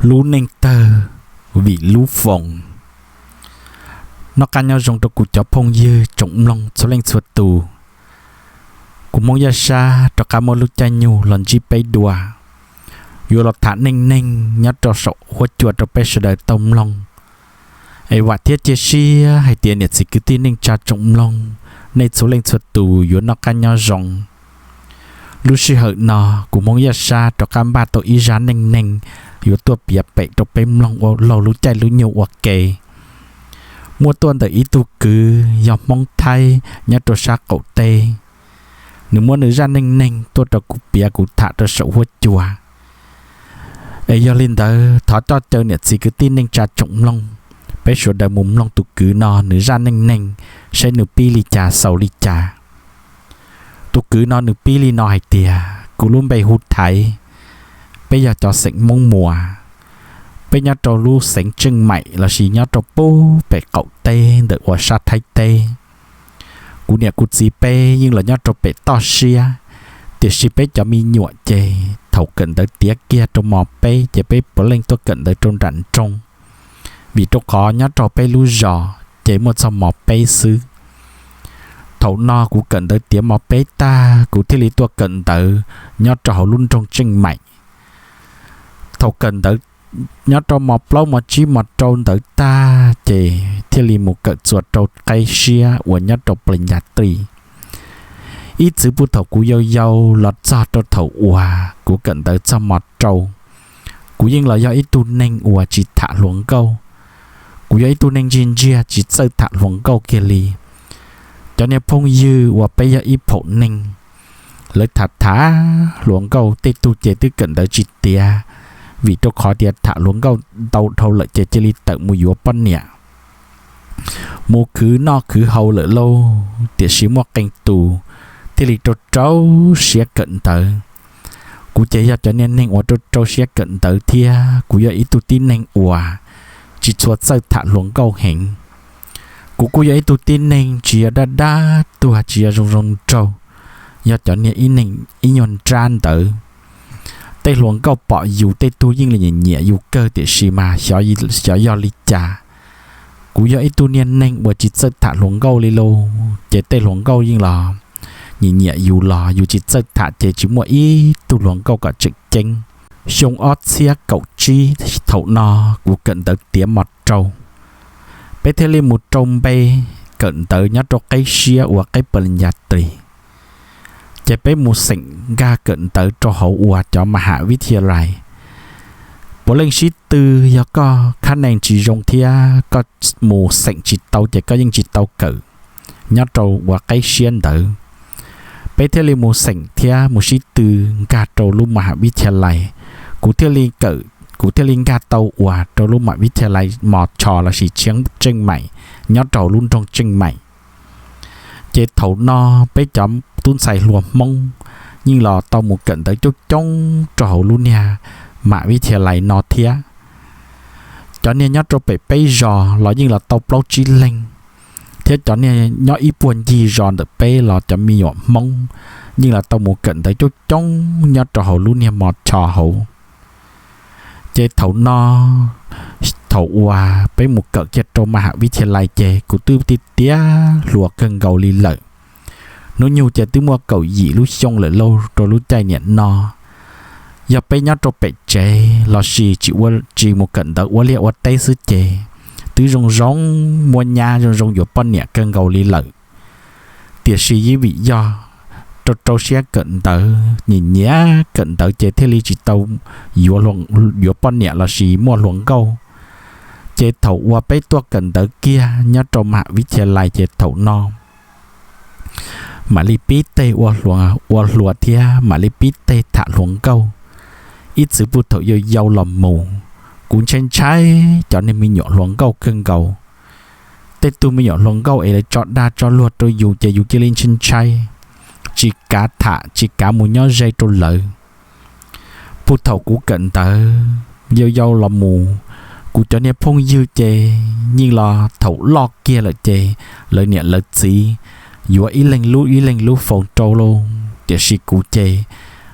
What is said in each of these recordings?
Lub neej tawg vim lub foos. Noj qab nyob zoo rau kuv cov phooj ywg tsoom mloog txhua leej txhua tus. Kuv Hmoob Yaj Sab rov qab muab lub caij nyoog los ntsib peb dua, yuav los tham neej neeg nyob rau saum huab cua rau peb sawv daws tau mloog. Es vam thiab cia siab hais tias niam txiv kwv tij neej tsa tsoom mloog, nej txhua leej txhua tus yuav noj qab nyob zoo. Lub sij hawm no kuv Hmoob Yaj Sab rov qab npaj tau ib zaj neej neeg yuav tuaj piav pem rau peb mloog ua laug lub caij lub nyoog ua ke. Muaj tuaj ntawm ib tug kwv yog Hmoob Thaib nyob rau sab qaum teb. Nws muab nws zaj neej neeg tuaj rau kuv piav kuv tham rau saum huab cua. Es yog li ntawd thov coj caw niam txiv kwv tij neej tsa tsoom mloog, peb sawv daws mus mloog tus kwv no nws zaj neej neeg, saib nws pib li cas xaus li cas. Tus kwv no nws pib li no hais tias, kuv lub npe hu Thaiv, peb yog cov xeem Hmoob Muas, peb nyob rau lub xeev Tseej Maim lossis nyob rau pub pem qaum teb ntawm uas sab Thaib teb. Kuv niam kuv txiv peb yeej los nyob rau pem toj siab, tiam sis peb cov me nyuam ces thaum kawm ntawv tiav kiag rau mos peb ces peb puav leej tuaj kawm ntawv rau nram nroog, vim rau qhov nyob rau peb lub zos ces muaj txog mos peb xwb. Thaum no kuv kawm ntawv tiav mos peb tag kuv thiaj li tuaj kawm ntawv nyob rau hauv lub nroog Tseej Maim. Thaum kawm ntawv nyob rau mos plaub mos tsib mos rau ntawd tag ces thiaj li mus kawm txuas rau qeb siab uas nyob rau plas nyas tris. Ib txwv puag thaum kuv yau yau los txog rau thaum uas kuv kawm ntawv txog mos rau, kuv yeej los yog ib tug neeg uas tsis tham hluas nkauj. Kuv yog ib tug neeg ntsiag ntsiag tsis txawj tham hluas nkauj kiag li. Cov niag phooj ywg uas peb yog ib phaum neeg, lawv tham tham hluas nkauj tej tug ces twb kawm ntawv tsis tiav, vim rau qhov tias tham hluas nkauj ntau dhau lawm ces cia li tawm mus yuav poj niam, mus khwv noj khwv haus lawm lauj. Tiam sis muaj qee tus thiaj li rau rau siab kawm ntawv. Kuv ces yog cov niag neeg uas rau rau siab kawm ntawv thiab kuv yog ib tug tib neeg uas tsis tshua txawj tham hluas nkauj heev. Kuv kuj yog ib tug tib neeg tsis yog dab dab tuag tsis yog zoo zoo nraug, yog cov niag ib neeg ib nyuag nrab ntawd. Tej hluas nkauj pom yus tej tug yeej li nyiam nyiam yus kawg tiam sis mas xyov yog li cas, kuv yog ib tug niag neeg uas tsis txawj tham hluas nkauj li lauj, ces tej hluas nkauj yeej los nyiam nyiam yus los yus tsis txawj tham ces tsis muaj ib tug hluas nkauj kom tseem ceeb. Xyoo ob txhiab kaum tsib thaum no kuv kawm ntawv tiav mos rau, peb thiaj li mus rau npe kawm ntawv nyob rau qeb siab uas qeb plas nyas tris. Ces peb mus xeem nkag kawm ntawv rau hauv uas cov ma ha vib thi ya lais. Puav leej sib tw, yog koj khab nees tsis zoo thiab koj mus xeem tsis tau ces koj yeej tsis tau kawm nyob rau uas qeb siab ntawd. Peb thiaj li mus xeem thiab mus sib tw nkag rau lub ma ha vib thi ya lais. Kuv thiaj li kawm, kuv thiaj li nkag tau uas rau lub ma ha vib thi ya lais mos tshos lossis tshiab Tseej Maim, nyob rau lub nroog Tseej Maim. Ces thaum no peb cov tub ntxhais hluas Hmoob yeej los tau mus kawm ntawv coob coob rau hauv lub niag ma ha vib thi ya lais no thiab. Cov niag nyob rau pem peb zos los yeej los tau plaub tsib leeg, thiab cov niag nyob ib puag ncig zos ntawm peb los cov me nyuam Hmoob yeej los tau mus kawm ntawv coob coob nyob rau hauv lub niag mos tshos hauv. Ces thaum no, thaum uas peb mus kawm kiag rau ma ha vib thi ya lais ces kuv twb tiav tiav hluas kawg nkaus li lawm. Hnub nyoog ces twb muaj kaum yim lub xyoo lawm lauj rau lub caij niam no. Yog peb nyob rau pem tsev lossis tsis ua, tsis mus kawm ntawv ua liaj ua teb xwb ces twb zoo zoo muaj nyab zoo zoo yuav poj niam kawg nkaus li lawm. Tiam sis yeej vim yog rau rau siab kawm ntawv, nyiam nyiam kawm ntawv ces thiaj li tsis tau yuav, yuav poj niam lossis muaj hluas nkauj. Ces thaum uas peb tuaj kawm ntawv kiag nyob rau ma ha vib thi ya lais ces thaum no mam li pib teg ua hluas thiab mam li pib teg tham hluas nkauj. Ib txwv puag thaum yau yau los mus, kuv ntshai ntshai cov niag me nyuam hluas nkauj kawg nkaus. Tej tug me nyuam hluas nkauj es lawv tso dag tso luag rau yus ces yus cia li ntshai ntshai, tsis kav tham tsis kav mus nyob ze rau lawv. Puag thaum kuv kawm ntawv yau yau los mus, kuv cov niag phooj ywg ces yeej los thaum loj kiag lawm ces lawv niam lawv txiv yuav ib leeg lub ib leeg lub foos rau lauj. Tiam sis kuv ces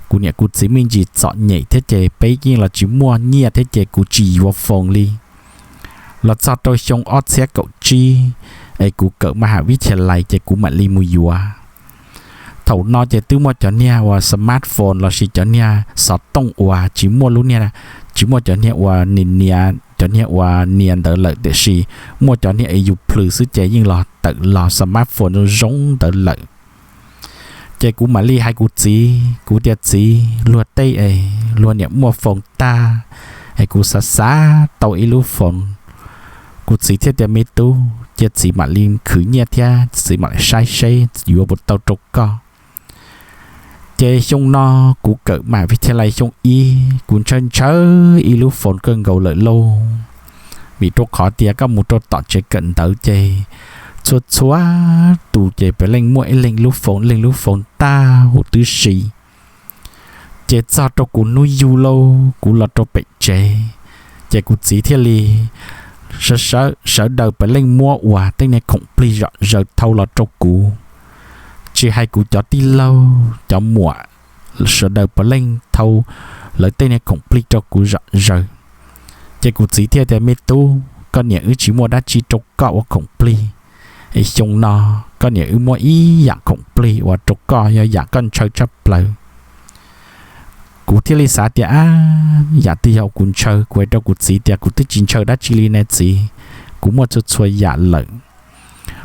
kuv niam kuv txiv me ntsis txom nyem thiab ces peb yeej los tsis muaj nyiaj thiab ces kuv tsis yuav foos li. Los txog rau xyoo ob txhiab kaum tsib es kuv kawm ma has vib thia lais ces kuv mam li mus yuav. Thaum no ces twb muaj cov niag uas smartphone lossis cov niag xov tooj uas tsis muaj lub niag, tsis muaj cov niag uas nias nias, cov niag uas nias ntawd lawm, tiam sis muaj cov niag es yus plhws xwb ces yeej los tawm los smartphone zoo zoo ntawd lawm. Ces kuv mam li hais kuv txiv, kuv tias txiv, luag tej es luag niam muaj foos tag es kuv xav xav tau ib lub foos. Kuv txiv thiaj tias me tub, cia txiv mam li khwv nyiaj thiab txiv mam li saib seb yuav puas tau rau koj. Ces xyoo no kuv kawm ma has vib thia lais xyoo ib, kuv ntshaw ntshaw ib lub foos kawg nkaus lawm lauj. Vim rau qhov tias koj mus rau tom tsev kawm ntawv ces txhua txhua tus ces puav leej muaj ib leeg lub foos, leeg lub foos tag huv tib si. Ces txog rau kuv hnub yug lauj, kuv los rau pem tsev, ces kuv txiv thiaj li, sawv daws puav leej muab uas tej niag khoom plig zom zaws thau los rau kuv. Tsis hais kuv cov tij laug cov muam, sawv daws puav leej thau lawv tej niag khoom plig rau kuv zom zaws. Ces kuv txiv thiaj tias me tub, koj niam wb tsis muaj dab tsi rau koj ua khoom plig, es xyoo no koj niam wb muab ib yam khoom plig uas rau koj yog yam koj ntshaw tshaj plaws. Kuv thiaj li xav tias ab, yam twg yog kuv ntshaw, kuv hais rau kuv txiv tias kuv twb tsis ntshaw dab tsi li ne txiv, kuv muaj txhua txhua yam lawm.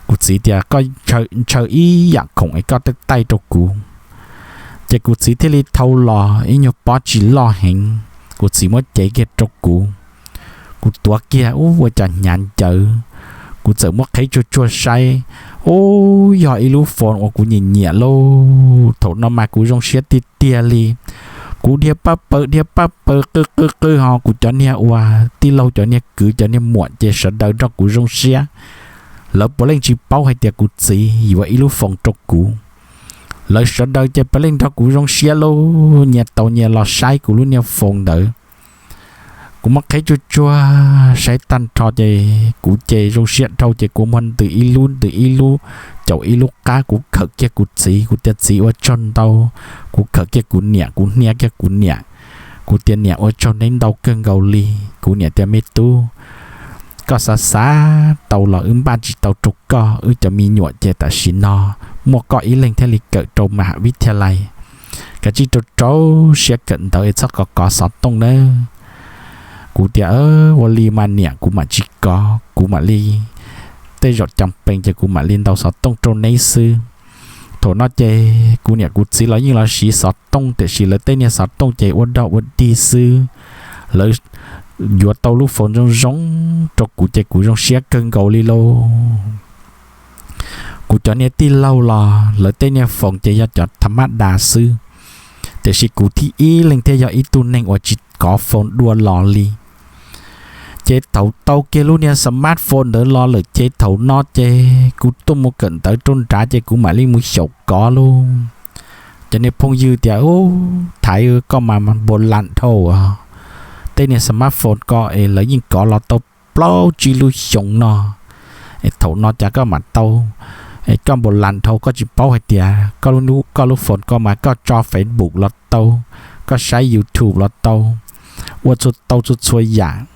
Kuv txiv tias koj ntshaw ib yam khoom es koj taij taij rau kuv. Ces kuv txiv thiaj li thau los ib nyuag pob tsis loj heev, kuv txiv muab cev kiag rau kuv. Kuv tuav kiag ub ua cas hnyav ncawv, kuv txawm muab qheb tsuag tsuag saib, ub, yog ib lub foos uas kuv nyiam nyiam lauj. Thaum no mas kuv zoo siab tiag tiag li. Kuv dhia paj paws dhia paj paws qw qw qw ho kuv cov niag uas tij laug cov niag kwv cov niag muam ces sawv daws nrog kuv zoo siab. Lawv puav leej tsis paub hais tias kuv txiv yuav ib lub foos rau kuv. Lawv sawv daws ces puav leej nrog kuv zoo siab lauj, nyias tau nyias los saib kuv lub niag foos ntawd. Kuv muab qheb tsuag tsuag saib tag nrho ces kuv ces zoo siab dhau ces kuv muab ntws ib lub ntws ib lub, caum ib lub qab, kuv khawm kiag kuv txiv, kuv tias txiv ua tsaug ntau. Kuv khawm kiag kuv niam, kuv hnia kiag kuv niam, kuv tias niam ua tsaug neb ntau kawg nkaus li. Kuv niam tias me tub, koj xav xav tau los wb npaj tsis tau rau koj, wb cov me nyuam ces tam sim no muaj koj ib leeg thiaj li kawm rau ma has vib thia lais. Kav tsij rau rau siab kawm ntawv es txhob kov kov xov tooj nawb. Kuv tias ua li mas niam, kuv mam tsis kov, kuv mam li, tej zaum cas pees ces kuv mam li ntaus xov tooj rau neb xwb. Thaum no ces kuv niam kuv txiv los yeej los siv xov tooj tiam sis lawv tej niag xov tooj ces ua dog ua dig xwb. Lawv yuav tau lub foos zoo zoo rau kuv ces kuv zoo siab kawg nkaus li lauj. Kuv cov niag tij laug los lawv tej niag foos ces yog cov tha mab das xwb, tiam sis kuv thib ib leeg thiaj yog ib tug neeg uas tsis kov foos dua los li. Ces thaum tau kiag lub niag smartphone ntawd los lawm ces thaum no ces kuv tuaj mus kawm ntawv rau nrad ces kuv mam li mus xyaum kov lauj. Cov niag phooj ywg tias ub, Thaiv, koj mas npau lam dhau, tej niag smartphone ko es lawv yeej kov los tau plaub tsib lub xyoo no, es thaum no cas koj mam tau, es koj npau lam dhau, koj tsis paub hais tias koj lub foos ko mas koj tso Facebook los tau, koj saib YouTube los tau, ua txhua tau txhua txhua yam.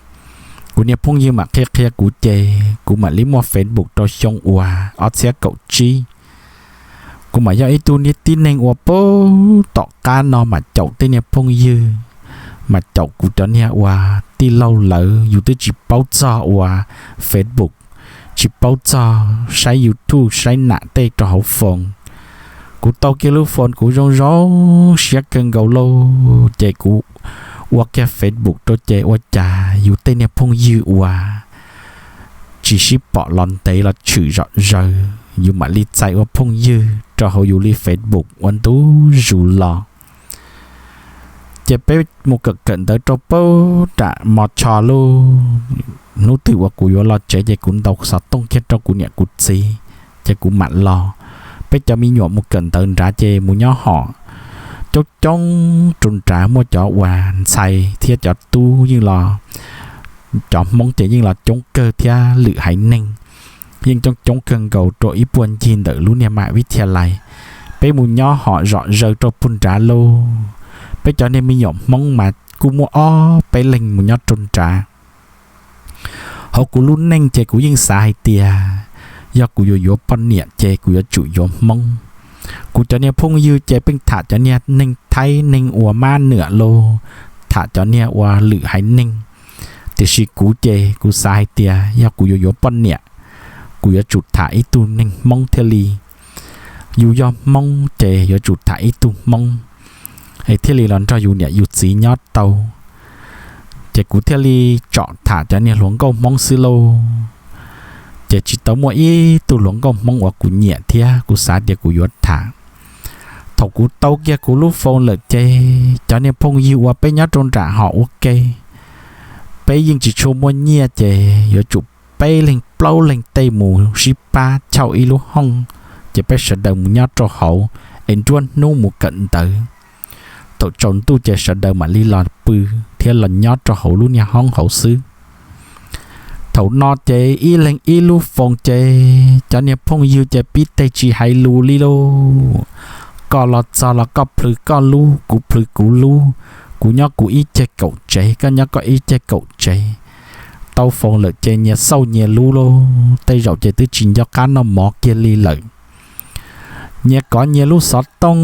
Kuv niag phooj ywg mam qhia qhia kuv ces kuv mam li muaj Facebook rau xyoo uas ob txhiab kaum tsib. Kuv mam yog ib tug niag tib neeg uas pab tom qab no mam caum tej niag phooj ywg, mas caum kuv cov niag uas tij laug lawv, yus twb tsis paub txog uas Facebook, tsis paub txog saib YouTube saib nam tej rau hauv foos. Kuv tau kiag lub foos kuv zoo zoo siab kawg nkaus lauj, ces kuv ua kiag Facebook rau ces ua cas yus tej niag phooj ywg uas tsis sib pom los ntev los tshwm zom zaws, yus mam li txais ua phooj ywg rau hauv yus li Facebook ua ntu zus los. Ces peb mus kawm kawm ntawv rau pab tam mos tsho lauj, hnub twg uas kuv yuav los tsev ces kuv ntaus xov tooj kiag rau kuv niam kuv txiv, ces kuv mam los. Peb cov me nyuam mus kawm ntawv nrad ces mus nyob hom coob coob rau nrad, muaj cov uas ntxhais thiab cov tub yeej los, cov Hmoob ces yeej los coob kawg thiab lwm haiv neeg yeej coob coob kawg nkaus rau ib puag ncig ntawm lub niag ma has vib thia lais. Peb mus nyob hom zom zaws rau puag nrad lauj. Peb cov niag me nyuam Hmoob mas kuj muaj ob peb leeg mus nyob rau nrad. Hauv kuv lub neej ces kuv yeej xav hais tias yog kuv yuav yuav poj niam ces kuv yuav tsum yuav Hmoob. Kuv cov niag phooj ywg ces pheej tham cov niag neeg Thaib, neeg uas mab nuam los tham cov niag uas lwm haiv neeg. Tiam sis kuv ces kuv xav hais tias yog kuv yuav yuav poj niam, kuv yuav tsum tham ib tug neeg Hmoob thiaj li. Yus yog Hmoob ces yuav tsum tham ib tug Hmoob es thiaj li los nrog yus niam yus txiv nyob tau. Ces kuv thiaj li tsom tham cov niag hluas nkauj Hmoob xwb lauj. Ces tsis tau muaj ib tug hluas nkauj Hmoob uas kuv nyiam thiab kuv xav tias kuv yuav tham. Thaum kuv tau kiag kuv lub foos lawm ces cov niag phooj ywg uas peb nyob rau nram hom ua ke, peb yeej tsis tshua muaj nyiaj ces yuav tsum peb leeg plaub leeg tej mus sib pab chauj ib lub hoob, ces peb sawv daws mus nyob rau hauv es nruab hnub mus kawm ntawv. Thaum tsaus ntuj ces sawv daws mam li los pw thiab los nyob rau hauv lub niag hoob hauv xwb. Thaum no ces ib leeg ib lub foos ces cov niag phooj ywg ces pib teg tsis hais lus li lauj. Koj los txog los koj plhws koj lub, kuv plhws kuv lub, kuv nyob kuv ib ceg kaum tsev, koj nyob koj ib ceg kaum tsev. Tau foos lawm ces nyias xauj nyias lub lauj, tej zaum ces twb tsis nco qab noj mov kiag li lawm. Nyias kov nyias lub xov tooj,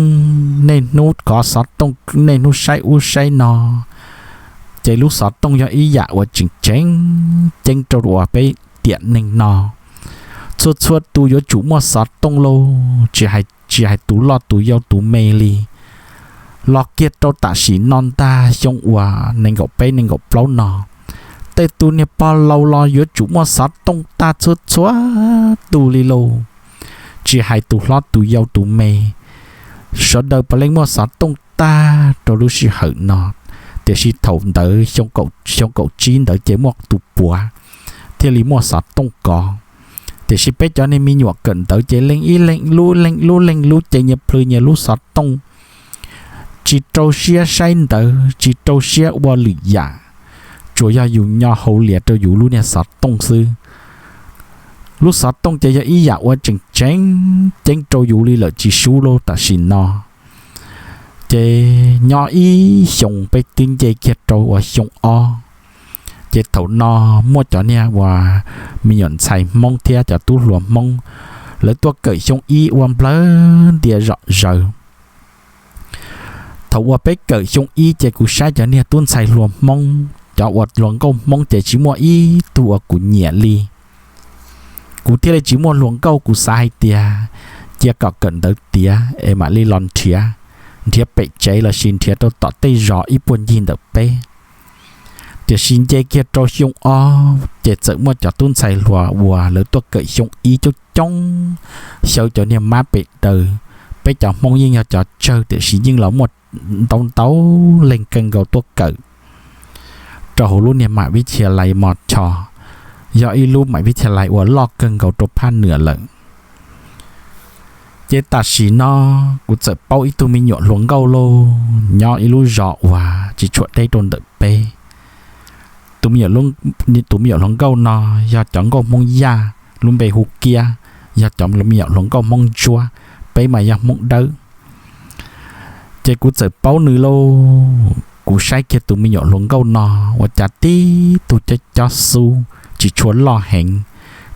nej hnub kov xov tooj nej hnub saib ub saib no, ces lub xov tooj yog ib yam uas tseem tseem ceeb rau uas peb tiam neeg no. Txhua txhua tus yuav tsum muaj xov tooj lauj, tsis hais, tsis hais tus loj tus yau tus me li. Los kiag rau tam sim no ntag xyoo uas nees nkaum peb nees nkaum plaub no, tej tus niag pog laus los yuav tsum muaj xov tooj tag txhua txhua tus li lauj. Tsis hais tus hlob tus yau tus me, sawv daws puav leej muaj xov tooj tag rau lub sij hawm no. Tiam sis thaum ntawd xyoo kaum tsib ntawd ces muaj tus puav thiaj li muaj xov tooj kov. Tiam sis peb cov niag me nyuam kawm ntawv ces leej ib leej lub leej lub leej lub ces nyias plhws nyias lub xov tooj, tsis rau siab saib ntawv, tsis rau siab ua lwm yam, tsuas yog yus nyo hauv lias rau yus lub niag xov tooj xwb. Lub xov tooj ces yog ib yam uas tseem tseeb ceeb rau yus li lawm tsis sub lauj tam sim no. Ces nyob ib xyoos peb twb nce kiag rau uas xyoo ob, ces thaum no muaj cov niag uas me nyuam ntxhais Hmoob thiab cov tub hluas Hmoob, lawv tuaj kawm xyoo ib ua nplawg ntias zom zaws. Thaum uas peb kawm xyoo ib ces kuv saib cov niag tub ntxhais hluas Hmoob, cov uas hluas nkauj Hmoob ces tsis muaj ib tug uas kuv nyiam li. Kuv thiaj li tsis muaj hluas nkauj, kuv xav hais tias cia kom kawm ntawv tiav es mam li los nrhiav, nrhiav pem tsev lossis nrhiav rau tom tej zos ib puag ncig ntawm peb. Tiam sis nce kiag rau xyoo ob ces txawm muaj cov tub ntxhais hluas uas lawv tuaj kawm xyoo ib coob coob, xyaw cov niag mab pem daws. Peb cov Hmoob yeej yog cov tsawg tiam sis yeej los muaj ntau ntau leej kawg nkaus tuaj kawm rau hauv lub niag mam vib thia lais Mos Chos, yog ib lub mam vib thia lais uas loj kawg nkaus rau phaj nwa lawm. Ces tam sim no kuv txawm paub ib tug me nyuam hluas nkauj lauj, nyob ib lub zos uas tsis tshua deb rau ntawm peb. Tus me nyuam hluas nkauj no yog cov nkauj Hmoob Yaj, lub npe hu Kiab, yog cov me nyuam hluas nkauj Hmoob Ntsuab, peb mas yog Hmoob Dawb. Ces kuv txawm paub nws lauj, kuv saib kiag tus me nyuam hluas nkauj no ua cas tib tug cob cob xub, tsis tshua loj heev,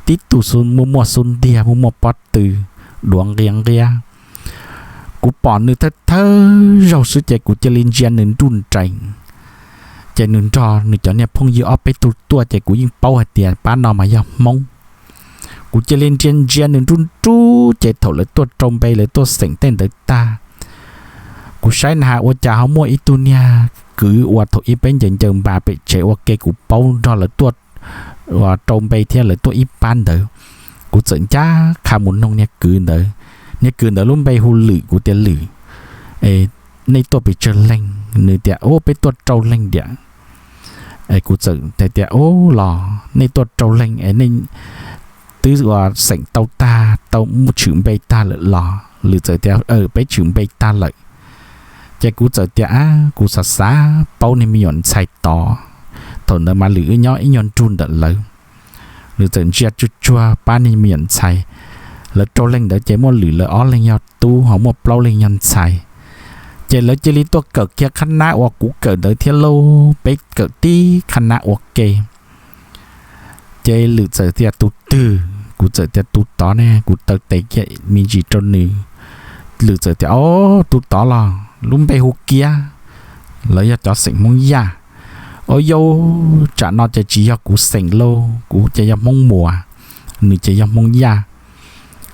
tib tug muaj muaj xub ntiag, muaj muaj pob tw, duav nqia nqiab. Kuv pom nws thawj thawj zaug xwb ces kuv cia li ntsia nws nruj nrees. Ces nws nrog nws cov niag phooj ywg ob peb tug tuaj ces kuv yeej paub hais tias pab no mas yog Hmoob. Kuv cia li ntsia ntsia nws nruj nruj ces thaum lawv tuaj rau npe lawv tuaj xeem tej ntawd tag, kuv saib na has ua cas ho muaj ib tug niag kwv uas thaum ub peb ncaws ncaws npas pem tsev ua ke kuv paub nrog lawv tuaj rau npe thiab lawv tuaj ib pab ntawd. Kuv txawm ncaj qha mus noog niag kwv ntawd. Niag kwv ntawd lub npe hu Lwm, kuv tias Lwm, nej tuaj pes tsawg leeg? Nws tias u peb tuaj rau leeg tiam. Kuv txawm hais tias u los nej tuaj rau leeg es nej twb ua xeem tau tag tau tshwm npe tag lawm los? Lwm txawm tias peb tshwm npe tag lawm. Ces kuv txawm tias ab kuv xav xav paub niag me nyuam ntxhais tod. Thaum ntawd mas Lwm wb nyob ib nyuag nrug ntawm lawv. Lwm txawm ntsia tsuag tsuag pab niag me nyuam ntxhais. Lawv rau leeg ntawd ces muaj Lwm lawv ob leeg yog tub ho muaj plaub leeg yog ntxhais. Ces lawv cia li tuaj kawm kiag qhab nab uas kuv kawm ntawd thiab lauj, peb kawm tib qhab nab ua ke. Ces Lwm txawm tias tus twg, kuv txawm tias tus tod ne, kuv taw tes kiag me ntsis rau nws. Lwm txawm tias, o, tus tod los lub npe hu Kiab, lawv yog cov xeem Hmoob Yaj. O, yau, tsam no ces tsis yog kuv xeem lauj, kuv ces yog Hmoob Muas, nws ces yog Hmoob Yaj.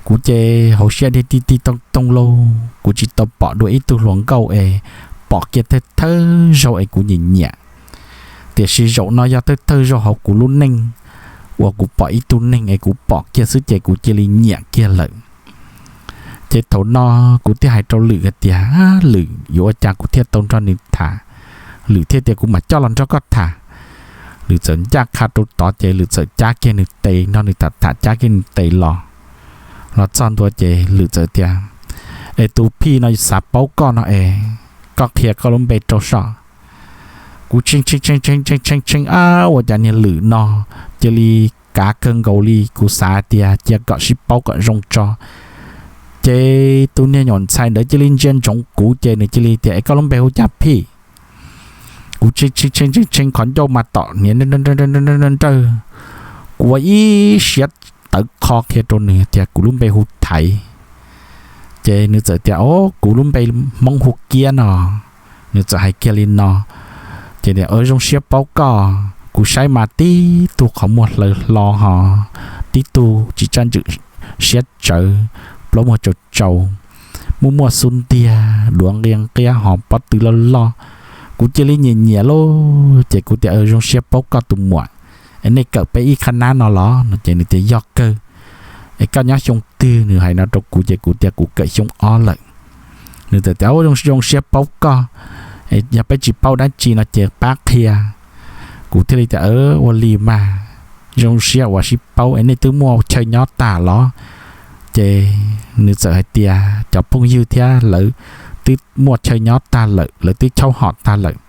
Kuv ces hauv siab dig tig tig toog toog lauj, kuv tsis tau pom dua ib tug hluas nkauj es pom kiag thawj thawj zaug es kuv nyiam nyiam. Tiam sis zaum no yog thawj thawj zaug hauv kuv lub neej uas kuv pom ib tug neeg es kuv pom kiag xwb ces kuv cia li nyiam kiag lawm. Ces thaum no kuv thiaj hais rau Lwm hais tias, Lwm, yuav ua cas kuv thiaj tau nrog nws tham? Lwm thiaj tias, Kuv mam coj los nrog koj tham. Lwm txawm ncaj qha rau tod ces Lwm txawm cab kiag nws tes, nrog nws tham tham cab kiag nws tes los. Los txog ntua ces Lwm txawm tias, Es tus phij no xav paub koj no es, koj qhia koj lub npe rau soj. Kuv tshee tshee tshee tshee tshee tshee tshee, ab, ua cas niag Lwm no cia li kav kawg nkaus li. Kuv xav tias cia kom sib paub kom zoo tso. Ces tus niag nyuam ntxhais ntawd cia li ntsia ntsoov kuv ces nws cia li tias, Es koj lub npe hu cas phij? Kuv tshee tshee tshee tshee tshee, qhov ncauj mas tom hniav nrawj nrawj. Kuv ua ib siab tawv qho qhia rau nws tias kuv lub npe hu Thaiv. Ces nws txawm tias, O, kuv lub npe Hmoob hu Kiab no. Nws txawm hais kiag li no. Ces, Zoo siab paub koj. Kuv saib mas tib tug qhov muag hlaws hlo ho, tib tug tsis tsaj ntswm, siab tsawv, plaub muag tsau tsau, muaj muaj xub ntiag, duav nqia nqiab ho pob tw loj loj. Kuv cia li nyiam nyiam lauj. Ces kuv tias, Zoo siab paub koj tus muam, es nej kawm peb ib qhab nab no los? No ces nws tias, Yog kawg. Es koj nyob xyoo twg? Nws hais no rau kuv ces kuv tias, Kuv kawm xyoo ob lawm. Nws txawm tias, Zoo siab paub koj. Yog peb tsis paub dab tsi no ces pab qhia. Kuv thiaj li tias, Ua li mas, zoo siab uas sib paub. Es nej twb muaj chaw nyob tag los? Ces nws txawm hais tias cov phooj ywg thiab lawv twb muaj chaw nyob tag lawm, lawv twb chaub hom tag lawm.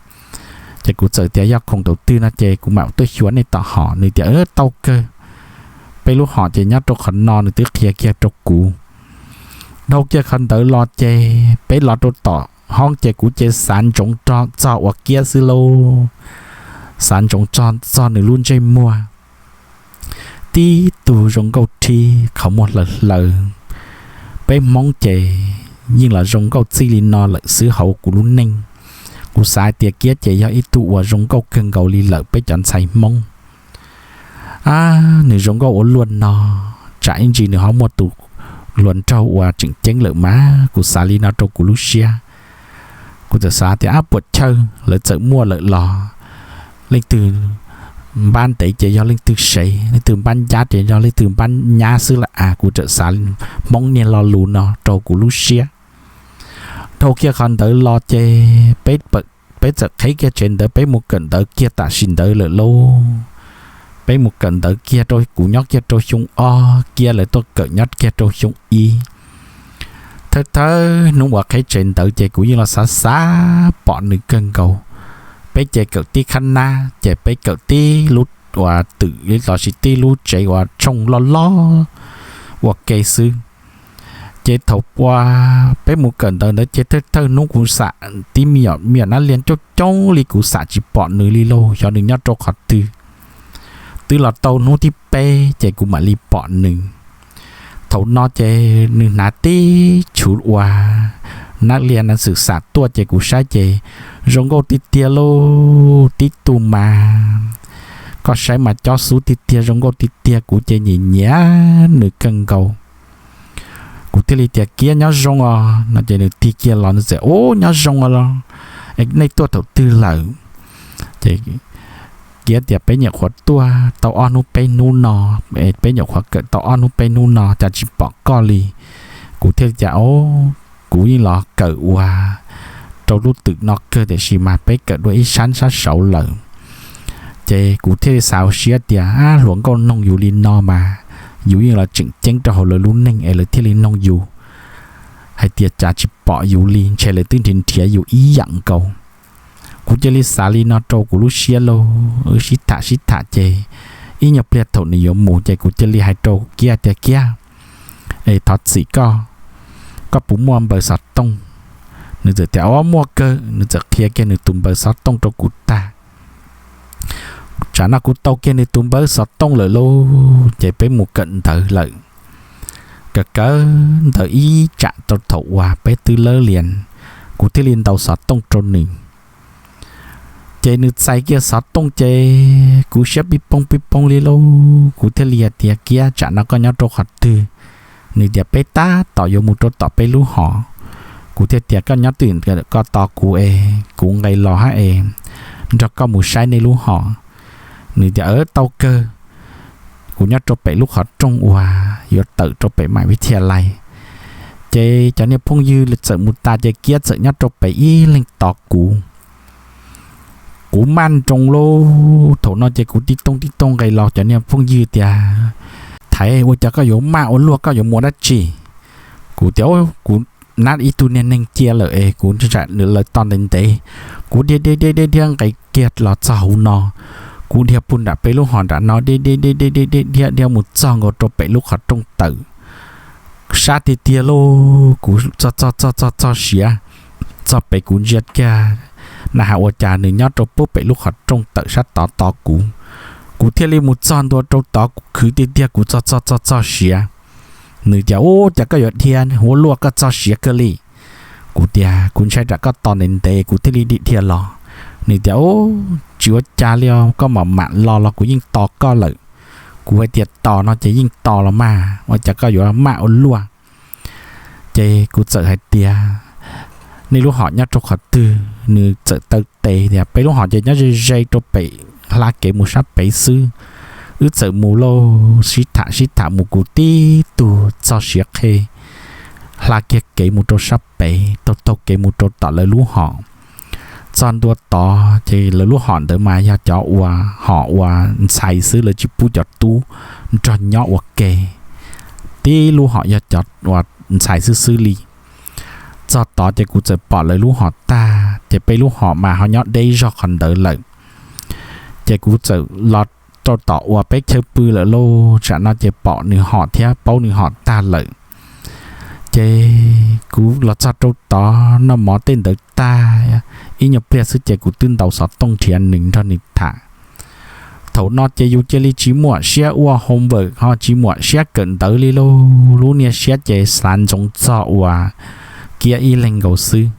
Ces kuv txawm tias, Yog khoom thaum twg no ces kuv mam tuaj xyuas nej tom hom. Nws tias, Tau kawg, peb lub hom ces nyob rau qhov no. Nws twb qhia kiag rau kuv. Dhau kiag qhov ntawd los ces peb los rau tom hoob ces kuv ces xav ntsoov txog uas Kiab xwb lauj. Xav ntsoov txog txog nws lub ntsej muag, tib tug zoo nkauj rhib, qhov muag hlaws hlaws. Peb Hmoob ces yeej los zoo nkauj txij li no lawm xwb hauv kuv lub neej. Kuv xav hais tias Kiab ces yog ib tug uas zoo nkauj kawg nkaus li lawm peb cov ntxhais Hmoob. Ab, nws zoo nkauj ua luaj no, tsam ib ntsis nws ho muaj tus hluas nraug uas tseem ceeb lawm mas. Kuv xav li no rau kuv lub siab. Kuv txawm xav tias, Ab, puas chawj, lawv txawm muaj lawm los leej twg npab ntev ces yog leej twg sev, leej twg npab ncab ces yog leej twg npab nyab xwb lawm as. Kuv txawm xav Hmoob niag lo lus no rau kuv lub siab. Dhau kiag qhov ntawd los ces peb txawm qheb kiag tsev ntawd peb mus kawm ntawv kiag tam sim ntawd lawm lauj. Peb mus kawm ntawv kiag rau, kuv nyob kiag rau xyoo ob, Kiab lawv tuaj kawm nyob kiag rau xyoo ib. Thawj thawj hnub uas qheb tsev ntawd ces kuv yeej los xav xav pom nws kawg nkaus. Peb ces kawm tib qhab nab ces peb kawm tib lub uas twm los sis tib lub tsev uas tshooj loj loj ua ke xwb. Ces thaum uas peb mus kawm ntawv ntawd ces thawj thawj hnub kuv xam tib me nyuam nab liag coob coob li kuv xam tsis pom nws li lauj, xyov nws nyob rau qhov twg. Twb los tau hnub thib peb ces kuv mam li pom nws. Thaum no ces nws hnav tib chuv uas nab liag na xwm xam tuaj ces kuv saib ces zoo nkauj tiag tiag lauj, tib tug mas koj saib mas cob xub tiag tiag, zoo nkauj tiag tiag, kuv ces nyiam nyiam nws kawg nkaus. Kuv thiaj li tias, Kiab, nyob zoo os. No ces nws tig kiag los nws txawm, Ub, nyob zoo os los, es nej tuaj thaum twg lawm? Ces Kiab tias, Peb nyuam qhuav tuaj tau ob hnub peb hnub no, peb nyuam qhuav kawm tau ob hnub peb hnub no cas tsis pom koj li? Kuv thiaj li tias, Ob, kuv yeej los kawm ua rau lub twm no kawg tiam sis mas peb kawm dua ib sab sab saud lawm. Ces kuv thiaj li xav hauv siab tias, Ab, hluas nkauj noog yus li no mas yus yeej los tseem ceeb rau hauv lawv lub neej es lawv thiaj li noog yus hais tias cas tsis pom yus li, ntshe lawv twb nrhiav nrhiav yus ib yam nkaus. Kuv cia li xav li no rau kuv lub siab lauj, wb sib tham sib tham ces ib nyuag pliag thaum nws yuav mus ces kuv cia li hais rau Kiab tias, Kiab, es thov txim koj, koj puas muaj npawb xov tooj? Nws txawm tias, Ob, muaj kawg. Nws txawm qhia kiag nws tus npawb xov tooj rau kuv tag. Tsam no kuv tau kiag nws tus npawb xov tooj lawm lauj, ces peb mus kawm ntawv lawm. Kawm kawm ntawv ib tsam rau thaum uas peb twb lawb lias, kuv thiaj li ntaus xov tooj rau nws. Ces nws txais kiag xov tooj ces kuv siab pib poob pib poob li lauj, kuv thiaj li hais tias, Kiab, tsam no koj nyob rau qhov twg? Nws tias, Peb tab tom yuav mus rau tom peb lub hom. Kuv thiaj tias, Koj nyob twj ywm koj tos kuv es kuv nqes los hab es nrog koj mus saib nej lub hom. Nws tias, Tau kawg. Kuv nyob rau pem lub qhov rooj uas yuav tawm rau pem mam vib thia lais. Ces cov niag phooj ywg txawm mus tas ces Kiab txawm nyob rau pem ib leeg tos kuv. Kuv maj nroos lauj, thaum no ces kuv tib tooj tib tooj nqes los, cov niag phooj ywg tias, Thaiv, ua cas koj yuav maj ua luaj, koj yuav mus dab tsi? Kuv tias, Kuv nab ib tug niag neeg cia lawm es kuv ntshai lawv tos ntev ntev. Kuv dhia dhia dhia dhia dhia nqes kiag los txog hauv no, kuv dhia puag nram peb lub hom nram no, dhia dhia dhia dhia dhia dhia dhia mus txog nkaus rau pem lub qhov rooj tawm. Sab tiag tiag lauj, kuv txog txog txog txog txog siav, txog pem kuv ntsia kiag na has ua cas nws nyob rau puag pem lub qhov rooj tawm sab tod tos kuv. Kuv thiaj li mus txog ntua rau tod, kuv khwv tiag tiag, kuv txog txog txog txog siav. Nws tias, Ub, cas koj yuav dhia ua luaj, koj txog siav kawg li? Kuv tias, Kuv ntshai tsam koj tos ntev ntev kuv thiaj li dim dhia los. Nws tias, Ub, tsis ua cas li os, koj mam mam los los kuv yeej tos koj lawm. Kuv hais tias, Tos no ces yeej tos los mas, ua cas koj yuav maj ua luaj? Ces kuv txawm hais tias, Nej lub hom nyob rau qhov twg? Nws txawm taw tes tias, Peb lub hom ces nyob ze ze rau pem, hla kev mus sab pem xwb. Wb txawm mus lauj, sib tham sib tham mus, kuv tib tug txog siav qhe, hla kiag kev mus rau sab pem, taug taug kev mus rau tom lawv lub hom. Txog ntua tod ces lawv lub hom ntawd mas yog cov uas hom uas ntxhais xwb, lawv tsis pub cov tub nrog nyob ua ke. Tib lub hom yog cov uas ntxhais xwb xwb li. Txog tod ces kuv txawm pom lawv lub hom tag, ces peb lub hom mas ho nyob deb zog qhov ntawd lawm. Ces kuv txawm los rau tom uas peb chaw pw lawm lauj, tsam no ces pom nws hom thiab paub nws hom tag lawm. Ces kuv los txog rau tod noj mov tej ntawd tag ib nyuag pliag xwb ces kuv twb ntaus xov tooj nrhiav nws nrog nws tham. Thaum no ces yus cia li tsis muaj siab ua homework ho tsis muaj siab kawm ntawv li lauj, lub niag siab ces xav ntsoov txog uas Kiab ib leeg nkaus xwb.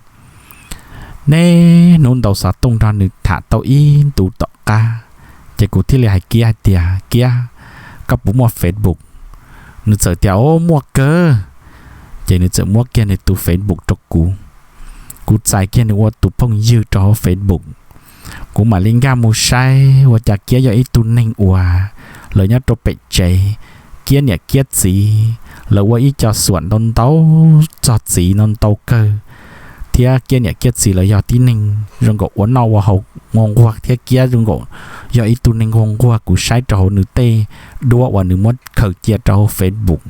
Niaj hnub ntaus xov tooj nrog nws tham tau ib ntu tom qab, ces kuv thiaj li hais Kiab hais tias, Kiab, koj puas muaj Facebook? Nws txawm tias, Au, muaj kawg. Ces nws txawm muab kiag nws tus Facebook rau kuv. Kuv txais kiag nws ua tus phooj ywg rau hauv Facebook. Kuv mam li nkag mus saib ua cas Kiab yog ib tug neeg uas lawv nyob rau pem tsev, Kiab niam Kiab txiv lawv ua ib co xuam ntau ntau txog txiv ntau ntau kawg, thiab Kiab niam Kiab txiv lawv yog tib neeg zoo nkaus ua noj ua haus nquag nquag thiab Kiab zoo nkaus yog ib tug neeg nquag nquag. Kuv saib rau hauv nws tej duab uas nws muab khaws cia rau hauv Facebook,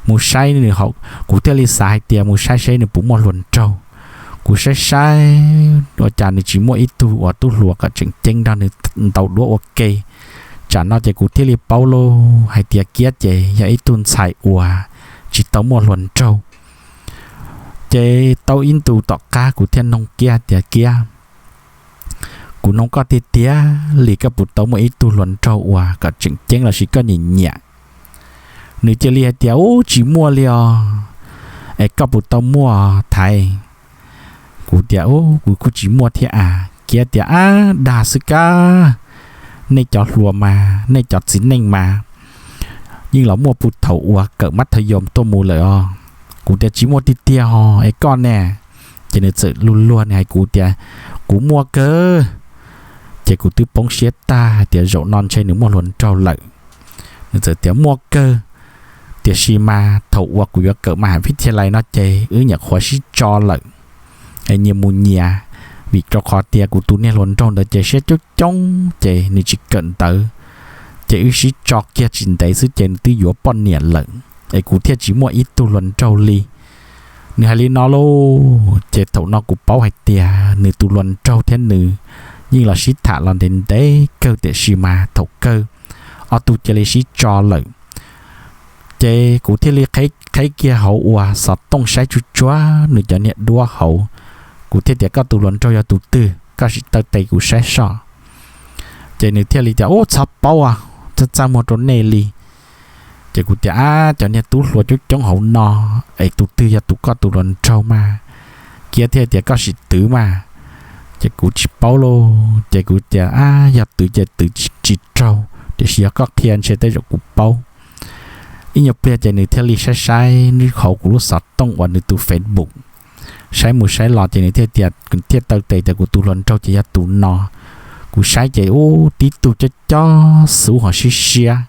mus saib nws, kuv thiaj li xav hais tias mus saib seb nws puas muaj hluas nraug. Kuv saib saib ua cas nws tsis muaj ib tug uas tub hluas kom tseem ceeb nrog nws ntaus duab ua ke. Tsam no ces kuv thiaj li paub lauj hais tias Kiab ces yog ib tug ntxhais uas tsis tau muaj hluas nraug. Ces tau ib ntu tom qab kuv thiaj noog Kiab tias, Kiab, kuv noog koj tiag tiag li, koj puas tau muaj ib tug hluas nraug uas kom tseem ceeb lossis koj nyiam nyiam? Nws cia li hais tias, Ub, tsis muaj li os. Es koj puas tau muaj, Thaiv? Kuv tias, Ub, kuv kuj tsis muaj thiab as. Kiab tias, Ab, dag xwb kab, nej cov hluas mas, nej cov txiv neej mas yeej los muaj puag thaum uas kawm mab thav yoos tuaj mus lawm os. Kuv tias, Tsis muaj tiag tiag ho, es koj ne? Ces nws txawm luag luag nws hais kuv tias, Kuv muaj kawg. Ces kuv twb poob siab tag hais tias zaum no ntshe nws muaj hluas nraug lawm. Nws txawm tias, Muaj kawg, tiam sis mas thaum uas kuv yuav kawm mas has vib thia lais no ces wb nyuam qhuav sib tso lawm, es nyias mus nyias, vim rau qhov tias kuv tus niag hluas nraug ntawd ces siab coob coob ces nws tsis kawm ntawv, ces wb sib tso kiag tsis ntev xwb ces nws twb yuav poj niam lawm, es kuv thiaj tsis muaj ib tug hluas nraug li. Nws hais li no lauj, ces thaum no kuv paub hais tias nws tus hluas nraug thiab nws yeej los sib tham los ntev ntev kawg, tiam sis mas thaum kawg ob tug cia li sib tso lawm. Ces kuv thiaj li qheb kiag hauv uas xov tooj saib tsuag tsuag nws cov niag duab hauv, Kuv thiaj tias, Koj tus hluas nraug yog tus twg? Koj sim taw tes kuv saib soj. Ces nws thiaj li tias, Ub, txhob paub, txaj txaj muag rau nej li. Ces kuv tias, Ab, cov niag tub hluas coob coob hauv no, es tus twg yog tus koj tus hluas nraug mas? Kiab thiaj tias, Koj sim twv mas. Ces kuv tsis paub lauj, ces kuv tias, Ab, yog twv ces twv tsis raug, tiam sis yog koj qhia ntshe tej zaum kuv paub. Ib nyuag pliag ces nws thiaj li saib saib nws hauv kuv lub xov tooj uas nws tus Facebook, saib mus saib los ces nws thiaj tias, thiaj taw tes tias, Kuv tus hluas nraug ces yog tus no. Kuv saib ces ub, tib tug coob coob xwb ho siab siab.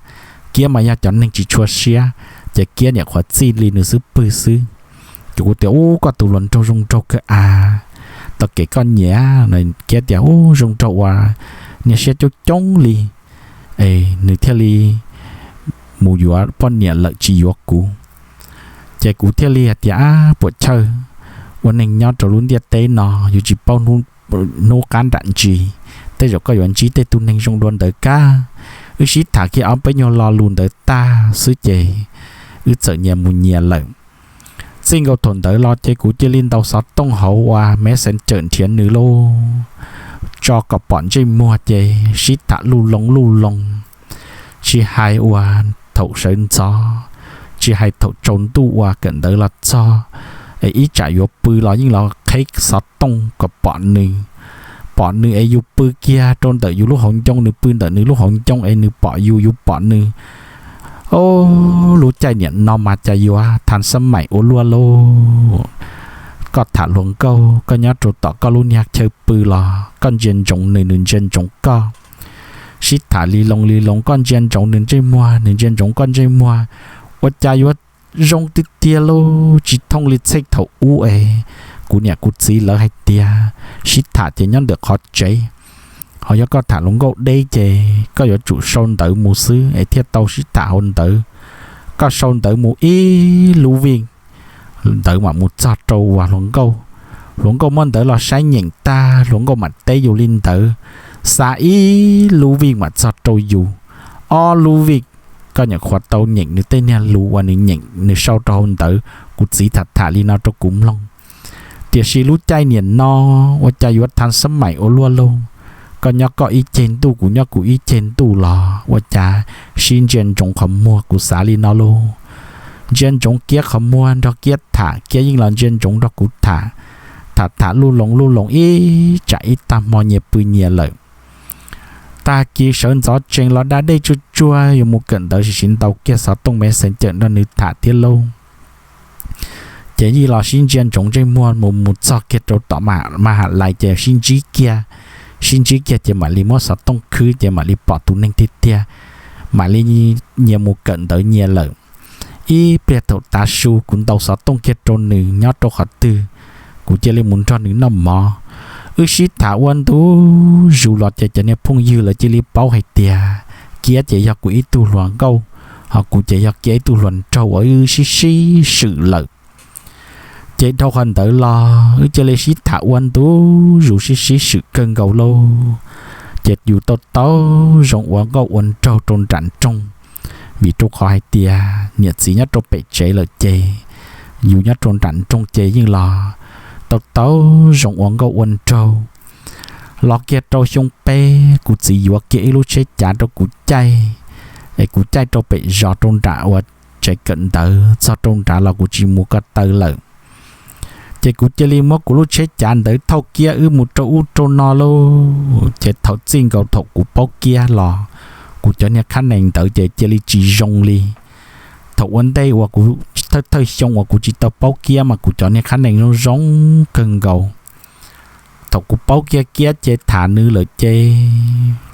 Kiab mas yog cov neeg tsis tshua siab, ces Kiab niam qhuav txij li nws xub pwg xwb. Ces kuv tias, Ub, koj tus hluas nraug zoo nraug kawg av, tau kev koj nyiam. Kiab tias, Ub, zoo nraug ua niag siab coob coob li, es nws thiaj li mus yuav poj niam lawm tsis yuav kuv. Ces kuv thiaj li hais tias, Ab, puam chawj, ua neeg nyob rau lub ntiaj teb no yus tsis paub hnub qab nram ntsis, tej zaum koj yuav ntsib tej tug neeg zoo dua ntawd kag. Wb sib tham kiag ob peb nyuag lo lus ntawd tag xwb ces wb txawm nyias mus nyias lawm. Txij nkaus thaum ntawd los ces kuv cia li ntaus xov tooj hauv uas Messenger nrhiav nws lauj, tso kom pom ntsej muag ces sib tham luj loo luj loo. Tsis hais uas thaum sawv ntxov, tsis hais thaum tsaus ntuj uas kawm ntawv los txog, es ib tsam yuav pw los yeej los qheb xov tooj kom pom nws. Pom nws es yus pw kiag rau ntawm yus lub hauv ncoo, nws pw ntawm nws lub hauv ncoo es nws pom yus, yus pom nws. Ob, lub caij niam no mas cas yuav thas xab maim ua luaj lauj. Koj tham hluas nkauj, koj nyob rau tom koj lub niag chaw pw los koj ntsia ntsoov nws, nws ntsia ntsoov koj. Sib tham li loo li loo, koj ntsia ntsoov nws ntsej muag, nws ntsia ntsoov koj ntsej muag, ua cas yuav zoo tiag tiag lauj, tsis thooj li txheej thaum ub es kuv niam kuv txiv lawv hais tias sib tham ces nyob ntawm qhov tsev, ho yog koj tham hluas nkauj deb ces koj yuav tsum sau ntawv mus xwb es thiaj tau sib tham hauv ntawv. Koj sau ntawv mus ib lub vij, ntawv mam mus txog rau uas hluas nkauj. Hluas nkauj muab ntawv los saib nyeem tag, hluas nkauj mam teb yus li ntawd, xa ib lub vij mam txog rau yus. Ob lub vij koj nyuam qhuav tau nyeem nws tej niag lus uas nws nyeem nws sau rau hauv ntawv. Kuv txiv tham tham li no rau kuv mloog. Tiam sis lub caij niam no ua cas yuav thas xab maim ua luaj lauj. Koj nyob koj ib ceg ntuj, kuv nyob kuv ib ceg ntuj los ua cas sib ntsia ntsoov qhov muag, kuv xav li no lauj. Ntsia ntsoov Kiab qhov muag nrog Kiab tham, Kiab yeej los ntsia ntsoov nrog kuv tham. Tham tham luj loo luj loo ib tsam ib tag hmo nyias pw nyias lawm. Tag kis sawv ntxov tsees los da dej tsuag tsuag yuav mus kawm ntawv, sim sim ntaus kiag xov tooj Messenger nrog nws tham thiab lauj. Ces yeej los sib ntsia ntsoov ntsej muag mus mus txog kiag rau tom ma ha lais ces sib ntsib kiag. Sib ntsib kiag ces mam li muab xov tooj khwb ces mam li pom tus neeg tiag tiag, mam li nyias mus kawm ntawv nyias lawm. Ib pliag thaum tav su kuv ntaus xov tooj kiag rau nws nyob rau qhov twg, kuv cia li mus nrog nws noj mov. Wb sib tham ua ntu zus los ces cov niag phooj ywg lawv cia li paub hais tias Kiab ces yog kuv ib tug hluas nkauj, ho kuv ces yog Kiab ib tug hluas nraug uas wb sib sib swm lawm. Ces dhau qhov ntawd los wb cia li sib tham ua ntu zus sib sib swm kawg nkaus lauj. Ces yus tau tau zoo ua nkauj ua nraug rau nram nroog, vim rau qhov hais tias niam txiv nyob rau pem tsev lawm ces yus nyob rau nram nroog ces yeej los tau tau zoo ua nkauj ua nraug. Los kiag rau xyoo peb kuv txiv yuav kiag ib lub tsheb cav rau kuv caij, es kuv caij rau pem zos rau nram uas tsev kawm ntawv, txog rau nrad los kuv tsis mus ko taw lawm. Ces kuv cia li muab kuv lub tsheb cav ntawd thauj Kiab wb mus rau ub rau no lauj. Ces thaum txij nkaus thaum kuv paub Kiab los kuv cov niag khab nees ntawd ces cia li tsis zoo li. Thaum ua ntej uas kuv thawj thawj xyoo uas kuv tsis tau paub Kiab mas kuv cov niag khab nees zoo zoo kawg nkaus. Thaum kuv paub kiag Kiab ces tham nws lawm ces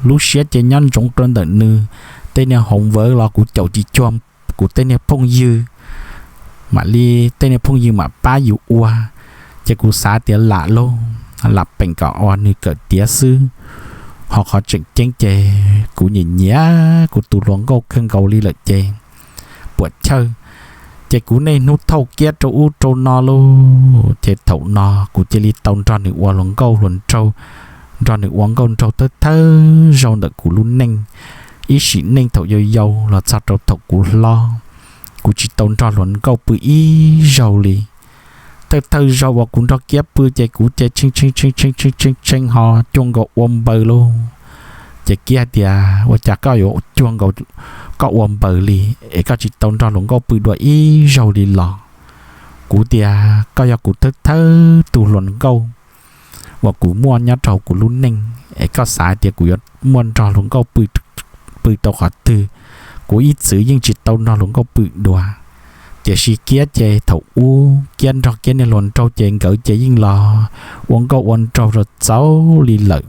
lub siab ces nyob ntsoov rau ntawm nws. Tej niag hoov vawv los kuv caum tsis cuag kuv tej niag phooj ywg, mam li tej niag phooj ywg mam pab yus ua. Ces kuv xav tias lam lauj, lam peem kom uas nws kawm tiav xwb. Ho qhov tseem ceeb ces kuv nyiam nyiam kuv tus hluas nkauj kawg nkaus li lawm ces puam chawj. Ces kuv niaj hnub thauj Kiab rau ub rau no lauj. Ces thaum no kuv cia li tau nrog nws ua hluas nkauj hluas nraug, nrog nws ua nkauj nraug thawj thawj zaug ntawm kuv lub neej, ib sim neej thaum yau yau los txog rau thaum kuv hlob, kuv tsis tau nrog hluas nkauj pw ib zaug li. Thawj thawj zaug uas kuv nrog Kiab pw ces kuv ces tshee tshee tshee tshee tshee tshee ho cuag nkaus ua npaws lauj. Ces Kiab hais tias, Ua cas koj yuav cuag nkaus koj ua npaws li es koj tsis tau nrog hluas nkauj pw dua ib zaug li los? Kuv tias, Koj yog kuv thawj thawj tug hluas nkauj uas kuv muaj nyob rau kuv lub neej, es koj xav hais tias kuv yuav muaj nrog hluas nkauj pw, pw tau qhov twg? Kuv ib txwm yeej tsis tau nrog hluas nkauj pw dua. Tiam sis Kiab ces thaum ub Kiab nrog Kiab niag hluas nraug ces nkawd ces yeej los ua nkauj ua nraug rau txaus li lawm.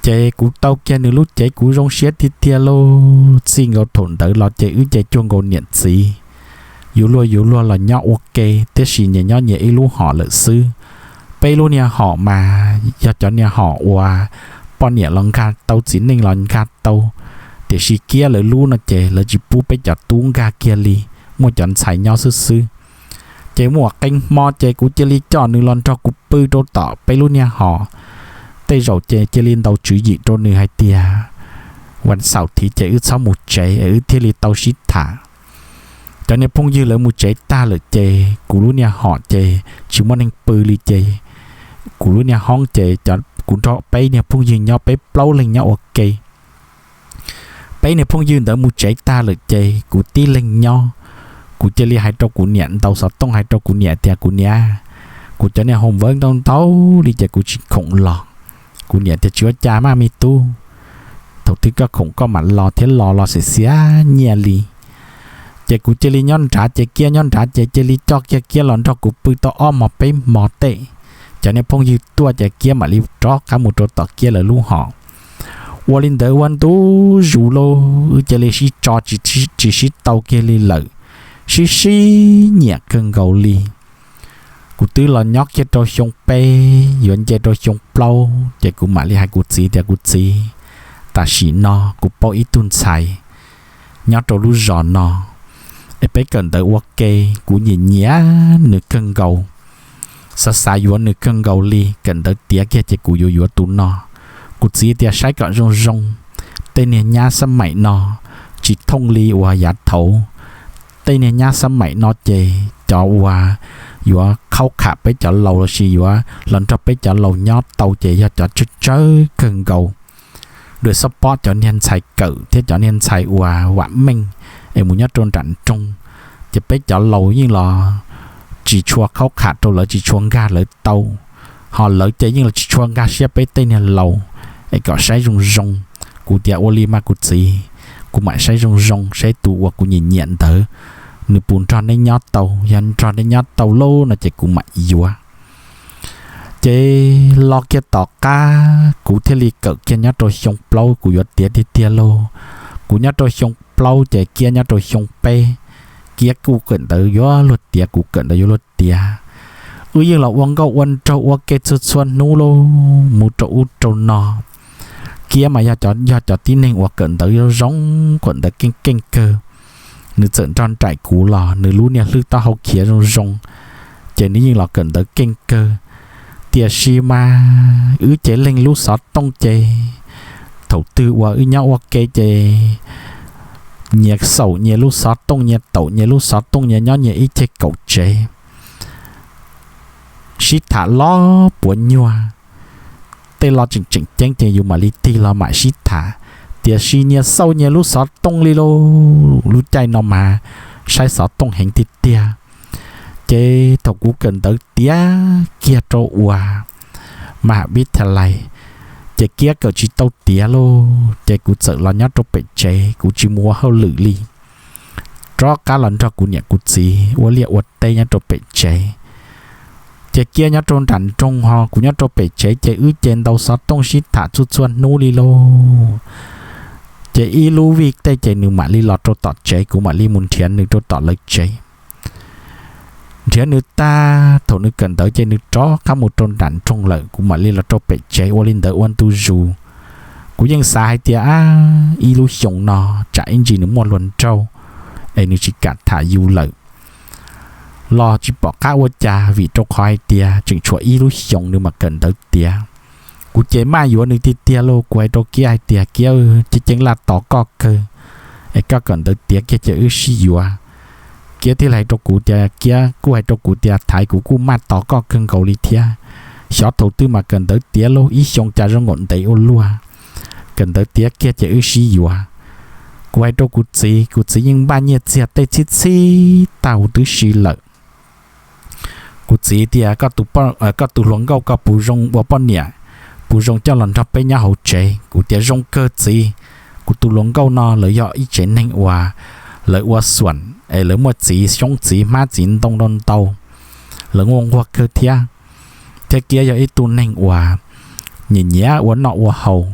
Ces kuv tau kiag nws lub cev kuv zoo siab tiag tiag lauj. Txij nkaus thaum ntawd los ces wb ces cuag nkaus niam txiv, yuav luag yuav luag los nyob ua ke, tiam sis nyias nyob nyias ib lub hom lawm xwb. Peb lub niag hom mas yog cov niag hom uas poj niam los nkag tau, txiv neej los nkag tau, tiam sis Kiab lawv lub no ces lawv tsis pub peb cov tub nkag kiag li, muaj cov ntxhais nyob xwb xwb. Ces muaj qee hmo ces kuv cia li coj nws los nrog kuv pw rau tom peb lub niag hom. Tej zaum ces cia li ntaus tswv yim rau nws hais tias, Vas xaum thiv ces wb txhob mus tsev es wb thiaj li tau sib tham. Cov niag phooj ywg lawv mus tsev tag lawm ces kuv lub niag hom ces tsis muaj neeg pw li ces kuv lub niag hoob ces kuv nrog peb niag phooj ywg nyob, peb plaub leeg nyob ua ke. Peb niag phooj ywg ntawd mus tsev tag lawm ces kuv tib leeg nyob. Kuv cia li hais rau kuv niam, ntaus xov tooj hais rau kuv niam tias, Kuv niam, kuv cov niag homework ntau ntau li ces kuv tsis khoom los. Kuv niam tias, Tsis ua cas mas me tub, thaum twg koj khoom koj mam los thiab, los los xiav xiav nyiaj li. Ces kuv cia li nyob nrad ces Kiab nyob nrad ces cia li coj kiag Kiab los nrog kuv pw tau ob hmos peb hmos tej. Cov niag phooj ywg tuaj ces Kiab mam li rov qab mus rau tom Kiab lawv lub hom. Ua li ntawd ua ntu zus lauj, wb cia li sib tso tsis sib tau kiag li lawm, sib sib nyiam kawg nkaus li. Kuv twb los nyob kiag rau xyoo peb yuav nce rau xyoo plaub ces kuv mam li hais kuv txiv tias, Kuv txiv, tam sim no kuv paub ib tug ntxhais nyob rau lub zos no, es peb kawm ntawv ua ke, kuv nyiam nyiam nws kawg nkaus, xav xav yuav nws kawg nkaus li, kawm ntawv tiav kiag ces kuv yuav yuav tus no. Kuv txiv tias, Saib kom zoo zoo, tej niag nyab xab maim no tsis thooj li uas yav thaud. Tej niag nyab xab maim no ces cov uas yuav khaub kham peb cov laus lossis yuav los nrog peb cov laus nyob tau ces yog cov tsawg tsawg kawg nkaus. Dua xob pob cov niag ntxhais kawm thiab cov niag ntxhais uas vam meej es mus nyob rau nram nroog, ces peb cov laus yeej los tsis tshua khaub kham rau lawv, tsis tshua nkag lawv tau. Ho lawv ces yeej los tsis tshua nkag siab peb tej niag laus, es kom saib zoo zoo. Kuv tias, Ua li mas kuv txiv, kuv mam saib zoo zoo saib tus uas kuv nyiam nyiam ntawd nws puas nrog neb nyob tau, yog nrog neb nyob tau lauj no ces kuv mam yuav. Ces los kiag tom qab kuv thiaj li kawm kiag nyob rau xyoo plaub, kuv yuav tiav tiag tiag lauj. Kuv nyob rau xyoo plaub ces Kiab nyob rau xyoo peb. Kiab kuj kawm ntawv yuav luag tiav, kuv kawm ntawv yuav luag tiav. Wb yeej los ua nkauj ua nraug ua ke txhua txhua hnub lauj, mus rau ub rau no. Kiab mas yog cov, yog cov tib neeg uas kawm ntawv zoo zoo, kawm ntawv keej keej kawg. Nws txawm nrog nraim kuv los nws lub niag hlwb taub hau khiav zoo zoo, ces nws yeej los kawm ntawv keej kawg. Tiam sis mas wb cev leeg lub xov tooj ces thaum twg uas wb nyob ua ke ces nyias xaum nyias lub xov tooj, nyias taum nyias lub xov tooj, nyias nyob nyias ib ceg kaum tsev, sib tham los puav nyuag. Tej lo tseem tseem ceeb ces yus mam li tig los mam sib tham, tiam sis nyias xauj nyias lub xov tooj li lauj. Lub caij no mas saib xov tooj heev tiag tiag. Ces thaum kuv kawm ntawv tiav kiag rau uas mas hab vib thas lais, ces Kiab kawm tsis tau tiav lauj, ces kuv txawm los nyob rau pem tsev, kuv tsis mus ua hauj lwm li. Rov qab los nrog kuv niam kuv txiv ua liaj ua teb nyob rau pem tsev. Ces Kiab nyob rau nram nroog ho kuv nyob rau pem tsev, ces wb ces ntaus xov tooj sib tham txhua txhua hnub li lauj. Ces ib lub vij tej ces nws mam li los rau tom tsev, kuv mam li mus nrhiav nws rau tom lawv tsev. Nrhiav nws tag, thaum nws kawm ntawv ces nws rov qab mus rau nram nroog lawm, kuv mam li los rau pem tsev. Ua li ntawd ua ntu zus, kuv yeej xav hais tias, Ab, ib lub xyoos no tsam ib ntsis nws muaj hluas nraug es nws tsis kam tham yus lawm. Los tsis pom qab ua cas, vim rau qhov hais tias tseem tshuav ib lub xyoos nws mam kawm ntawv tiav. Kuv ces maj yuav nws tiag tiag lauj. Kuv hais rau Kiab hais tias, Kiab, ceeb ceeb laj tos koj kawg, es koj kawm ntawv tiav kiag ces wb sib yuav. Kiab thiaj li hais rau kuv tias, Kiab kuj hais rau kuv tias, Thaiv, kuv kuj maj tos koj kawg nkaus li thiab. Xyov thaum twg mas kawm ntawv tiav lauj, ib xyoo cas zoo nkaum ntev ua luaj. Kawm ntawv tiav kiag ces wb sib yuav. Kuv hais rau kuv txiv, kuv txiv yeej npaj nyiaj txiag tej txhib txhib tag huv tib si lawm. Kuv txiv tias, Koj tus hluas nkauj koj puas zoo ua poj niam, puas zoo coj los nrog peb nyob hauv tsev? Kuv tias, Zoo kawg txiv, kuv tus hluas nkauj no lawv yog ib tsev neeg uas lawv ua xuam es lawv muaj txiv xyoob txiv hmab txiv ntoo ntau ntau, lawv muaj nquag kawg thiab. Thiab Kiab yog ib tug neeg uas nyiam nyiam ua noj ua haus.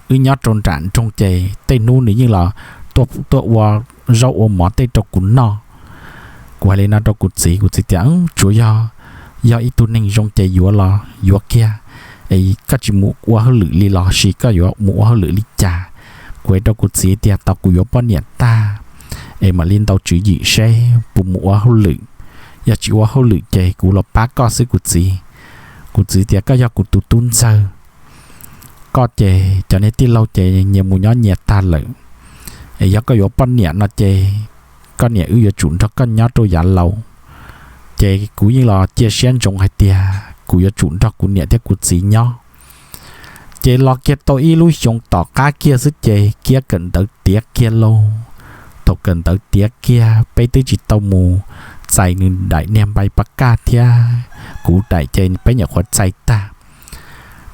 Wb nyob rau nram nroog ces tej hnub nws yeej los tuaj ua zaub ua mov tej rau kuv noj. Kuv hais li no rau kuv txiv, kuv txiv tias, Tsuav yog, yog ib tug neeg zoo ces yuav los yuav kiag, es koj tsis mus ua hauj lwm li los sis koj yuav mus ua hauj lwm li cas? Kuv hais rau kuv txiv tias, Tos kuv yuav poj niam tag es mam li ntaus tswv yim seb puas mus ua hauj lwm. Yog tsis ua hauj lwm ces kuv los pab koj xwb kuv txiv. Kuv txiv tias, Koj yog kuv tus tub ntxawg, koj ces cov niag tij laug ces nyias mus nyob nyias tag lawm, es yog koj yuav poj niam no ces koj niam wb yuav tsum nrog koj nyob rau yav laus. Ces kuv yeej los cia siab ntsoov hais tias kuv yuav tsum nrog kuv niam thiab kuv txiv nyob. Ces los kiag tau ib lub xyoo tom qab kiag xwb ces Kiab kawm ntawv tiav kiag lauj. Thaum kawm ntawv tiav kiag peb twb tsis tau mus txais nws daim niag npai pas kaj thiab kuv daim ces peb nyuam qhuav txais tag.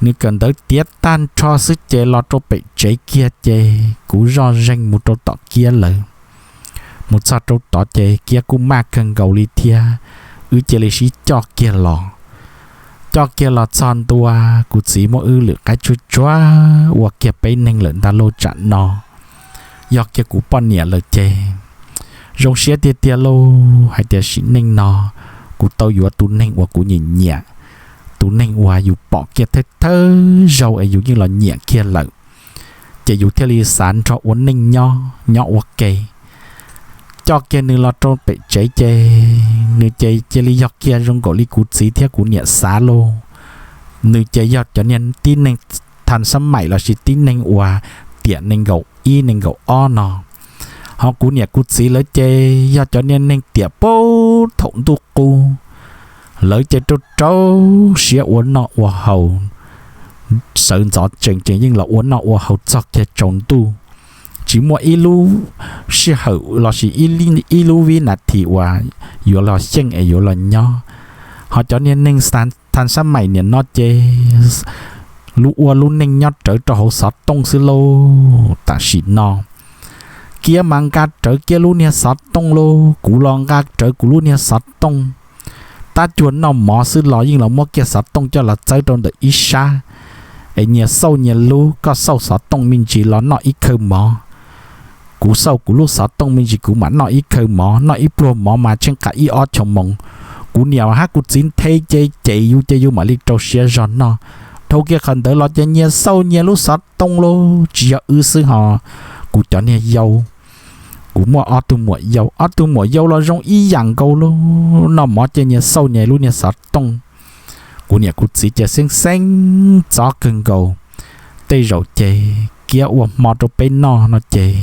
Nws kawm ntawv tiav tag nrho xwb ces los rau pem tsev kiag ces kuv zoj zeeg mus rau tom Kiab lawv. Mus txog rau tod ces Kiab kuj maj kawg nkaus li thiab, wb cia li sib coj kiag los. Coj kiag los txog ntua, kuv txiv muab wb lwm qaib tsuag tsuag ua kiag peb neeg lawm ntag lauj. Tsam no yog kiag kuv poj niam lawm ces zoo siab tiag tiag lauj, hais tias sim neej no kuv tau yuav tus neeg uas kuv nyiam nyiam, tus neeg uas yus pom kiag thawj thawj zaug es yus yeej los nyiam kiag lawm, ces yus thiaj li xav nrog ua neej nyob nyob ua ke. Coj kiag nws los rau pem tsev ces nws ces cia li yog kiag zoo nkaus li kuv txiv thiab kuv niam xav lauj. Nws ces yog cov niag tib neeg thas xab maim lossis tib neeg uas tiam nees nkaum ib nees nkaum ob no, ho kuv niam kuv txiv lawv ces yog cov niag neeg tiam puag thaum ntuj qub. Lawv ces rau rau siab ua noj ua haus, sawv ntxov tsees tsees yeej los ua noj ua haus txog kiag tsaus ntuj, tsis muaj ib lub sij hawm lossis ib lub vib nas this uas yuav los xyeej es yuav los nyob. Ho cov niag neeg thas xab maim niam no ces lub ua lub neej nyob rawv rau hauv xov tooj xwb lauj. Tam sim no Kiab mas nqa rawv Kiab lub niag xov tooj lauj, kuv los nqa rawv kuv lub niag xov tooj. Tab cuag noj mov xwb los yeej los muab kiag xov tooj coj los txawb rau ntawm ib sab, es nyias xauj nyias lub, koj xauj xov tooj me ntsis los noj ib khawv mov, kuv xauj kuv lub xov tooj me ntsis kuv mam noj ib khawv mov, noj ib pluag mov mas tsheej qas ib ob choo moos. Kuv niam hab kuv txiv nthe ces cem yus ces yus mam li rau siab zog noj. Dhau kiag qhov ntawd los ces nyias xauj nyias lub xov tooj lauj, tsis yog wb xwb ho, kuv cov niag yau, kuv muaj ob tug muam yau, ob tug muam yau los zoo ib yam nkaus lauj, noj mov ces nyias xauj nyias lub niag xov tooj. Kuv niam kuv txiv ces xeeb xeeb txob kawg nkaus. Tej zaum ces Kiab ua hmo rau peb noj no ces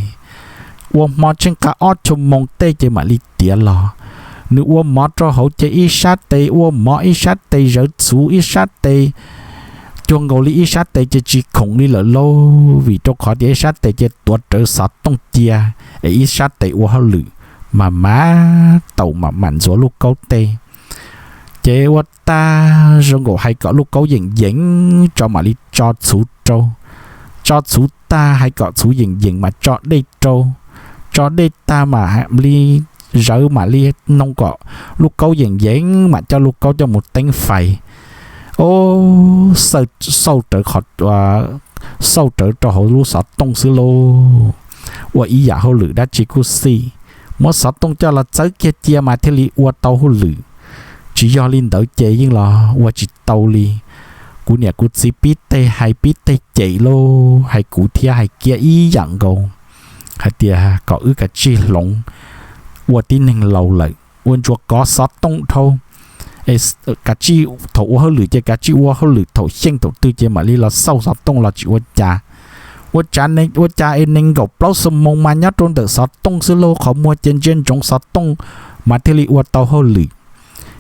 ua hmo tsheej qas ob choo moos tej ces mam li tiav los. Nws ua mov rau hauv ces ib sab tes ua mov ib sab tes zawv txhuv ib sab tes, cuag nkaus li ib sab tes ces tsis khoom li lawm lauj, vim rau qhov tias ib sab tes ces tuav rawv xov tooj cia, es ib sab tes ua hauj lwm, mas mas taum mam mam ntxuav lub kaub tej. Ces ua tag zoo nkaus hais kom lub kaub yeem yeev tso mam li tso txhuv rau, tso txhuv tag hais kom txhuv yeem yeev mam tso dej rau, tso dej tag mam li zawv mam li noog kom lub kaub yeem yeev mam coj lub kaub coj mus teeb fais. Ov, xauj rawv qhov, xauj rawv rau hauv lub xov tooj xwb lauj. Ua ib yam hauj lwm dab tsi kuj xij, muab xov tooj coj los txawb kiag cia mas thiaj li ua tau hauj lwm. Tsis yog li ntawd ces yeej los ua tsis tau li. Kuv niam kuv txiv pib teg hais pib teg cem lauj, hais kuv thiab hais Kiab ib yam nkaus, hais tias kom wb kav tsij hloov, ua tib neeg laus lawm ua ntsuas kov xov tooj dhau. Es kav tsij, thaum ua hauj lwm ces kav tsij ua hauj lwm, thaum xyeej thaum twg ces mam li los xauj xov tooj los tsis ua cas. Ua cas, ua cas es nees nkaum plaub xuab moos mas nyob rau ntawm xov tooj xwb lauj, qhov muag ces ntsia ntsoov xov tooj mas thiaj li ua tau hauj lwm.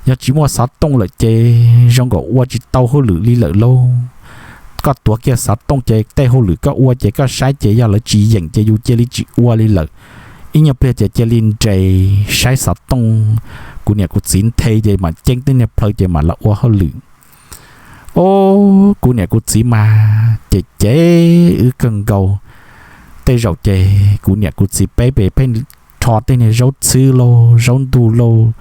Yog tsis muaj xov tooj lawm ces zoo nkaus ua tsis tau hauj lwm li lawm lauj. Koj tuav kiag xov tooj ces tej hauj lwm koj ua ces koj saib ces yog lawv tsis yeem ces yus cia li tsis ua li lawm. Ib nyuag pliag ces cia li nres saib xov tooj. Kuv niam kuv txiv nthe ces mam ceeb tej niag plhaw ces mam los ua hauj lwm. Os, kuv niam kuv txiv mas ces ces wb kawg nkaus. Tej zaum ces kuv niam kuv txiv peb pheej rho tej niag zaub txhwb lauj, zaub ntug lauj,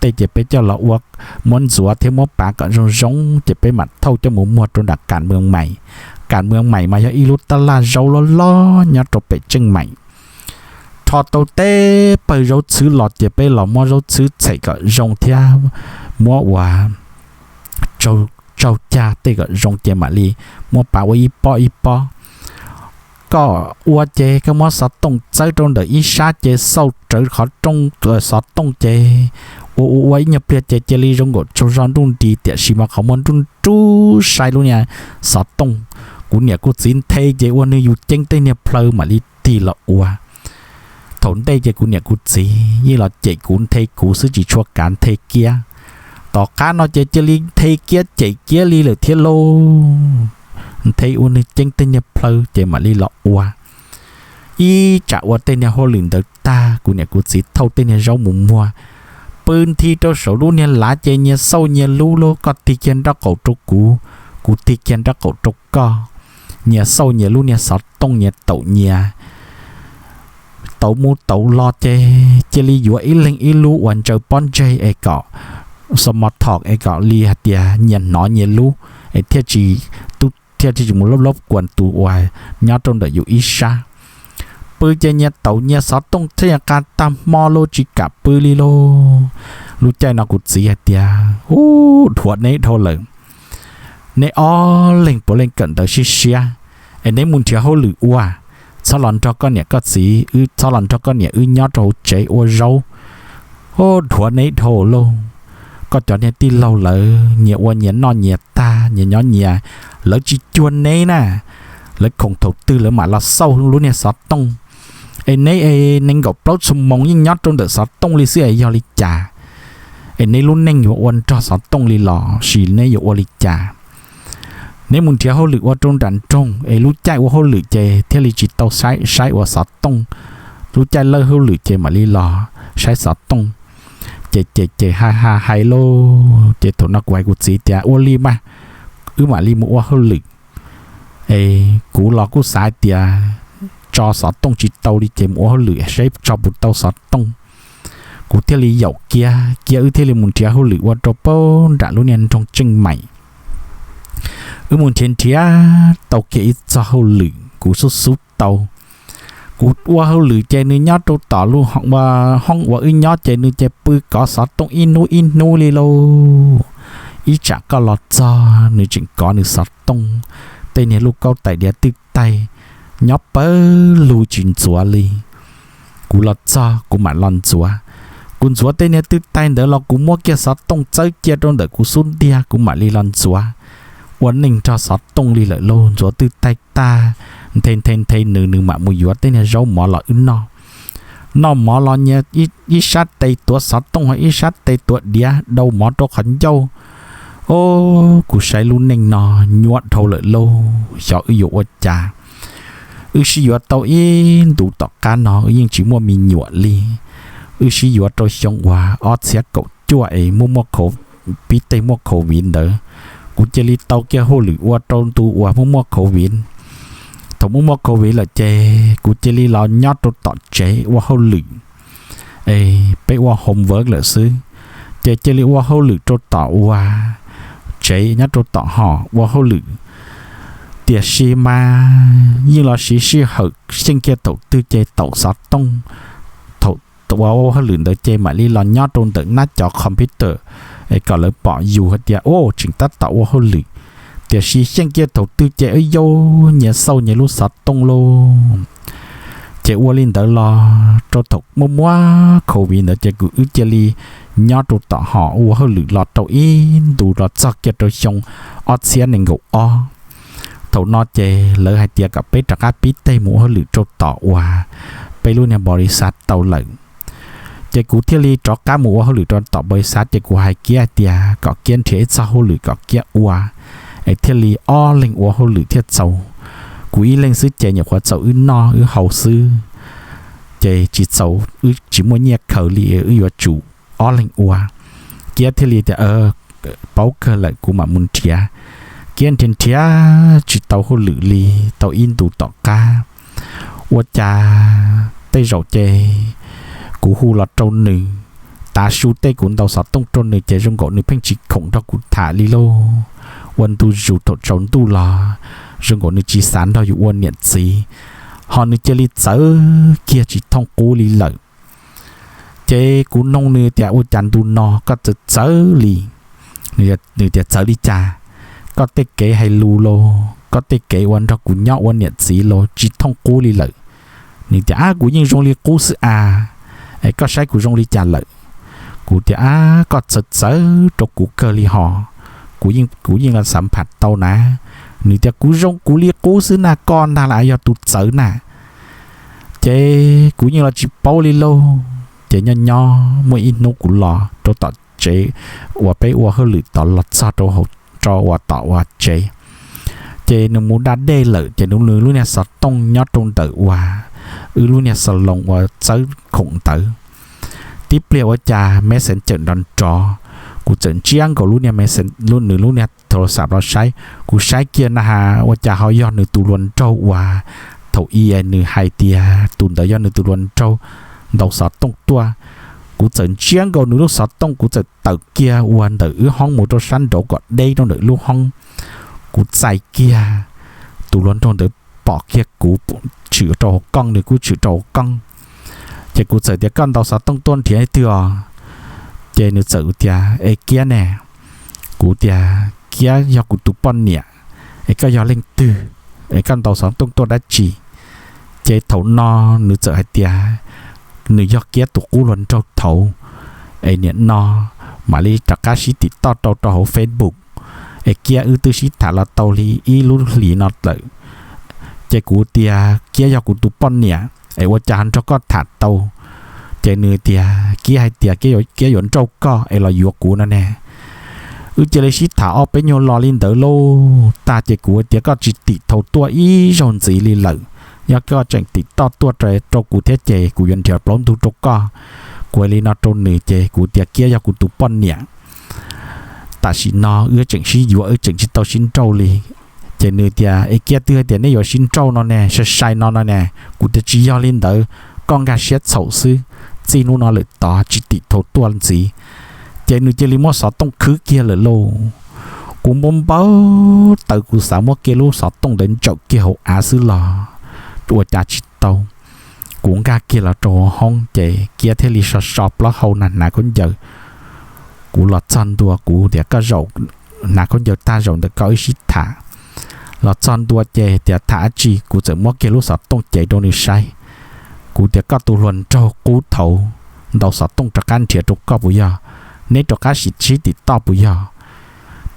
tej ces peb coj los ua, muab ntxuav thiab muab pav kom zoo zoo ces peb mam thauj coj mus muag rau nram Kam Mws Mais. Kam Mws Mais mas yog ib lub tab laj zaub loj loj nyob rau pem Tseej Mais. Rho tau tej pawg zaub txhwb los ces peb los muab zaub txhwb txhem kom zoo thiab muab ua tsaug cag tej kom zoo ces mam li muab pav ua ib pob ib pob. Koj ua ces koj muab xov tooj txawb rau ntawm ib sab ces xauj rawv qhov rooj xov tooj ces ua ua ua ib nyuag pliag ces cia li zoo nkaus tsaug zog nruj nris, tiam sis mas qhov muag nruj nruj saib lub niag xov tooj. Kuv niam kuv txiv nthe ces ua nws yus ceeb tej niag plhaw mam li tig los ua. Thaum ntej ces kuv niam kuv txiv yeej los cem kuv nthe kuv xwb tsis tshua kav nthe kiab. Tom qab no ces cia li nthe kiab cem kiab li lawm thiab lauj. Nthe ua nws ceeb tej niag plhaw ces mam li los ua. Ib tsam ua tej niag hauj lwm ntawd tag kuv niam kuv txiv thauj tej niag zaub mus muag, pw nthi rau saum lub niag lav ces nyias xauj nyias lub lauj, koj tig kiag nraub qaum rau kuv, kuv tig kiag nraub qaum rau koj, nyias xauj nyias lub niag xov tooj nyias taum nyias tauv mus tauv los ces cia li yuav ib leeg ib lub uas ntsaws pob ntseg es kom small talk es kom li hais tias nyias hnov nyias lub es thiaj tsis, thiaj tsis mus lub lub kuas tus uas nyob rau ntawm yus ib sab. Pw ces nyias taum nyias xov tooj thiaj nqa tag hmo lauj tsis kam pw li lauj. Lub caij no kuv txiv hais tias, Ub, dhuav neb dhau lawm. Neb ob leeg puav leej kawm ntawv siab siab es neb mus nrhiav hauj lwm ua, txhob los nrog koj niam koj txiv, txhob los nrog koj niam wb nyob rau hauv tsev ua zaub. Ub, dhuav neb dhau lauj. Koj cov niag tij laug lawv nyias ua nyias noj nyias tag nyias nyob nyias, lawv tsis cuag neb na. Lawv khoom thaum twg lawv mam los xauj lub niag xov tooj. Es neb nees nkaum plaub txhua moos yeej nyob rau ntawm xov tooj li xwb es yog li cas? Es neb lub neej yuav ua nrog xov tooj li los sis neb yuav ua li cas? Neb mus nrhiav hauj lwm ua rau nram nroog es lub caij ua hauj lwm ces thiaj li tsis tau saib ua xov tooj. Lub caij lawj hauj lwm ces mam li los saib xov tooj. Ces ces ces ha ha hais lauj. Ces thaum no kuv hais kuv txiv tias, Ua li mas, wb mam li mus ua hauj lwm. Es kuv los kuj xav hais tias tso xov tooj tsis tau li ces mus ua hauj lwm saib tso puas tau xov tooj. Kuv thiaj li yaum kiag kiag wb thiaj li mus nrhiav hauj lwm ua rau pem nram lub niag nroog Tseej Mais. Wb mus nrhiav nrhiav tau kiag ib txoj hauj lwm kuv xub xub tau. Kuv ua hauj lwm ces nws nyob rau tom lub hoob uas wb nyob ces nws ces pw kov xov tooj ib hnub ib hnub li lauj. Ib tsam koj los txog nws tseem kov nws xov tooj, tej niag lub kaub tais diav twj taig nyob pawg lug tsis ntxuav li. Kuv los txog kuv mam los ntxuav. Kuv ntxuav tej niag twj taig ntawd los kuv muab kiag xov tooj txawb cia rau ntawm kuv xub ntiag kuv mam li los ntxuav. Ua neej nrog xov tooj li lawm lauj, ntxuav twj taig tag, nthe nthe nthe nws, nws mam mus yuav tej niag zaub mov los wb noj. Noj mov los nyias ib sab tes tuav xov tooj ho ib sab tes tuav diav daus mov rau qhov ncauj. Os, kuv saib lub neej no nyuaj dhau lawm lauj, xyov wb yuav ua cas. Wb sib yuav tau ib ntus tom qab no wb yeej tsis muaj me nyuam li. Wb sib yuav rau xyoo uas ob txhiab kaum cuaj es muaj muaj, pib tej muaj covid ntawd, kuv cia li tau kiag hauj lwm ua rau ntu uas muaj muaj covid. Thaum muaj muaj covid lawm ces kuv cia li los nyob rau tom tsev ua hauj lwm. Es peb ua homework lawm xwb, ces cia li ua hauj lwm rau tom uas tsev nyob rau tom hom ua hauj lwm. Tiam sis mas yeej los siv sij hawm xyeej kiag thaum twg ces taum xov tooj. Thaum ua ua hauj lwm ntawd ces mam li los nyob rau ntawm nab cov computer es kom lawv pom yus hais tias, Os, tseem tab tom ua hauj lwm. Tiam sis xyeej kiag thaum twg ces wb yuav nyias xauj nyias lub xov tooj lauj. Ces ua li ntawd los rau thaum muaj muaj covid ntawd ces kuv wb cia li nyob rau tom hom ua hauj lwm los rau ib ntus los txog kiag rau xyoo ob txhiab nees nkaum ob. Thaum no ces lawv hais tias kom peb rov qab pib teg mus ua hauj lwm rau tom uas peb lub niag npaus lis xav tau lawm. Ces kuv thiaj li rov qab mus ua hauj lwm rau tom npau xav, ces kuv hais Kiab hais tias kom Kiab nrhiav ib txoj hauj lwm kom Kiab ua, es thiaj li ob leeg ua hauj lwm thiaj txaus. Kuv ib leeg xwb ces nyuam qhuav txaus wb noj wb haus xwb, ces tsis txaus, wb tsis muaj nyiaj khaws li, wb yuav tsum ob leeg ua. Kiab thiaj li tias, paub kawg lawm, kuv mam mus nrhiav. Kiab nrhiav nrhiav tsis tau hauj lwm li tau ib ntus tom qab, ua cas tej zaum ces kuv hu los rau nws, tav su tej kuv ntaus xov tooj rau nws ces zoo nkaus nws pheej tsis khoom nrog kuv tham li lauj. Ua ntu zus thaum tsaus ntuj los zoo nkaus nws tsis xav nrog yus ua niam txiv, ho nws cia li txawv kiag tsis thooj qub li lawm. Ces kuv noog nws tias, ua cas ntu no koj txawv txawv li? Nws tias, txawv li cas? Koj tej kev hais lus los koj tej kev uas nrog kuv nyob ua niam txiv los tsis thooj qub li lawm. Nws tias, ab, kuv yeej zoo li qub xwb a, es koj saib kuv zoo li cas lawm? Kuv tias, ab, koj txawv txawv rau kuv kawg li hos, kuv yeej los xav pham tau na. Nws tias, kuv zoo kuv li qub xwb na, koj ntag las yog tus txawv na. Ces kuv yeej los tsis paub li lauj. Ces nyob nyob muaj ib hnub kuv los rau tom tsev uas peb ua hauj lwm tod los txog rau hauv, rau uas tom uas tsev, ces nws mus da dej lawm ces nws lub niag xov tooj nyob rau ntawm uas wb lub niag xas loos uas txawb khoom ntawd. Tib pliag ua cas Messenger nrov nrov, kuv txawm ntsiab nkaus lub niag, nws lub niag thau xav los saib. Kuv saib kiag na has ua cas ho yog nws tus hluas nraug uas thaum i nws hais tias tus ntawd yog nws tus hluas nraug ntaus xov tooj tuaj. Kuv txawm ntsiab nkaus nws lub xov tooj, kuv txawm tawm kiag uas ntawm wb hoob mus rau sab nraud kom deb rau ntawm lub hoob. Kuv txais kiag, tus hluas nraug ntawd pom kiag kuv tshwm rau hauv kooj, nws kuj tshwm rau hauv kooj. Ces kuv txawm tias, koj ntaus xov tooj tuaj nrhiav leej twg os? Ces nws txawm tias, es Kiab ne. Kuv tias, Kiab yog kuv tus poj niam, es koj yog leej twg, es koj ntaus xov tooj tuaj dab tsi? Ces thaum no nws txawm hais tias nws yog Kiab tus qub hluas nraug thaud, es nim no mam li rov qab sib tim toj rau rau hauv Facebook, es Kiab wb twb sib tham los tau li ib lub hlis no lawm. Ces kuv tias, Kiab yog kuv tus poj niam es ua cas nrog koj tham tau? Ces nws tias, Kiab hais tias Kiab yuav nrauj koj es los yuav kuv no ne. Wb cia li sib tham ob peb nyuag lo li ntawd lauj, tag ces kuv tias, koj tsis tim thaum tuaj ib zaug ntxiv li lawm. Yog koj tseem tim toj tuaj rau kuv thiab ces kuv yuav nrhiav plaub ntug rau koj. Kuv hais li no rau nws ces kuv tias, Kiab yog kuv tus poj niam, tam sim no wb tseem sib yuav, wb tseem tsis tau sib nrauj li. Ces nws tias, es Kiab twb hais tias neb yuav sib nrauj no ne, sai sai no no ne. Kuv tias, tsis yog li ntawd, koj nkag siab txhaum xwb, txij hnub no lawm tod tsis tim thaum tuaj ntxiv. Ces nws cia li muab xov tooj khwb kiag lawm lauj. Kuv npau npau taws, kuv xav muab kiag lub xov tooj ntawd ntsawm kiag hauv av xwb los ua cas tsis tau. Kuv nkag kiag los rau hauv hoob ces Kiab thiaj li so so plaub hau na hnav khaub ncaws. Kuv los txog ntua, kuv tias, koj zaum, hnav khaub ncaws tag zaum ntawm koj wb sib tham. Los txog ntua ces tias, tham dab tsi? Kuv txawm muab kiag lub xov tooj cev rau nws saib. Kuv tias, koj tus hluas nraug qub thaud ntaus xov tooj rov qab nrhiav rau koj puas yog? Neb rov qab sib tim toj puas yog?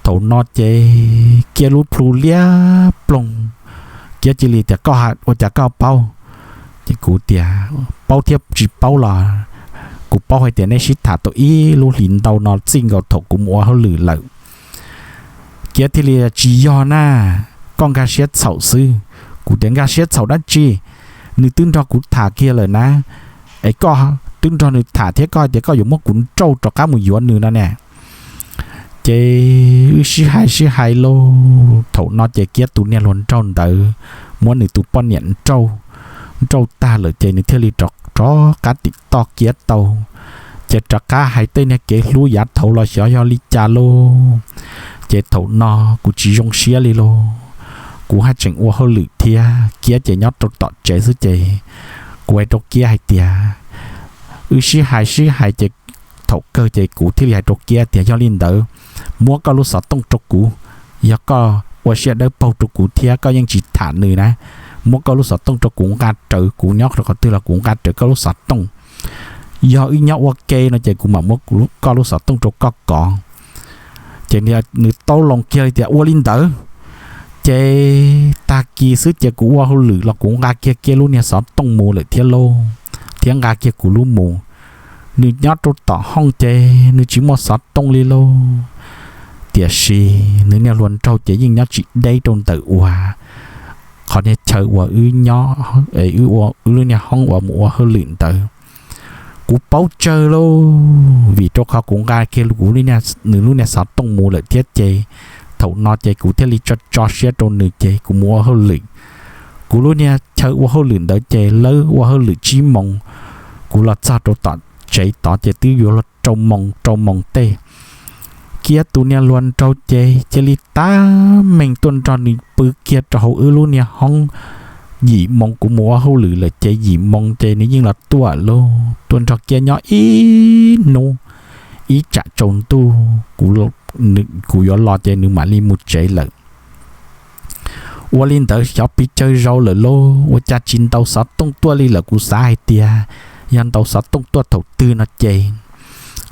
Thaum no ces Kiab lub plhu liab ploog. Kiab cia li tias, koj ua cas koj paub? Ces kuv tias, paub thiab tsis paub los kuv paub hais tias neb sib tham tau ib lub hlis ntau no txij nkaus thaum kuv mus ua hauj lwm lawm. Kiab thiaj li, tsis yog na, koj nkag siab txhaum xwb. Kuv tias, nkag siab txhaum dab tsi? Nws twb nrog kuv tham kiag lawm na, es koj twb nrog nws tham thiab koj hais tias koj yuav muab kuv nrauj rov qab mus yuav nws no ne. Ces wb sib hais sib hais lauj, thaum no ces Kiab tus niag hluas nraug ntawd muab nws tus poj niam nrauj, nrauj tag lawm ces nws thiaj li rov, rov qab tim toj Kiab tau. Ces rov qab hais tej niag kev hlub yav thaud los xyov yog li cas lauj. Ces thaum no kuv tsis zoo siab li lauj, kuv haj tseem ua hauj lwm thiab, Kiab ces nyob rau tom tsev xwb ces kuv hais rau Kiab hais tias, wb sib hais sib hais ces thaum kawg ces kuv thiaj li hais rau Kiab tias, yog li ntawd, muab koj lub xov tooj rau kuv, yog koj ua siab dawb paug rau kuv thiab koj yeej tsis tham nws na, muab koj lub xov tooj rau kuv nqa rawv, kuv nyob rau qhov twg los kuv nqa rawv koj lub xov tooj. Yog wb nyob ua ke no ces kuv mam muab koj lub xov tooj rau koj kov. Ces nws tau loo kiag li tias ua li ntawd. Ces tag kis xwb ces kuv ua hauj lwm los kuv nqa kiag Kiab lub niag xov tooj mus lawm thiab lauj, thiab nqa kiag kuv lub mus. nws nyob rau tom hooj ces nws tsis muaj xov tooj li lauj. Tiam sis nws niag hluas nraug ces yeej nyob tsis deb rau ntawm uas qhov niag chaw uas wb nyob, wb lub niag hoob uas mus ua hauj lwm ntawd. Kuv paub tsawg lauj, vim rau qhov kuv nqa kiag kuv, nws lub niag xov tooj mus lawm thiab ces thaum no ces kuv thiaj li tso tso siab rau nws ces kuv mus ua hauj lwm. Kuv lub niag chaw ua hauj lwm ntawd ces lawv ua hauj lwm tsib moos, kuv los txog rau tom tsev tod ces twb yuav rau moos rau moos tej. Kiab tus niag hluas nraug ces cia li tab meeg tuaj nrog nws pw kiag rau hauv wb lub niag hoob yim moos. Kuv mus ua hauj lwm lawm ces yim moos ces nws yeej los tuaj lauj, tuaj nrog kiab nyob ib hnub, ib tsam tsaus ntuj kuv yuav los ces nws mam li mus tsev lawm. Ua li ntawd xyov pes tsawg zaus lawm lauj, ua cas tsis ntaus xov tooj tuaj li lawm. Kuv xav hais tias yog ntaus xov tooj tuaj thaum twg no ces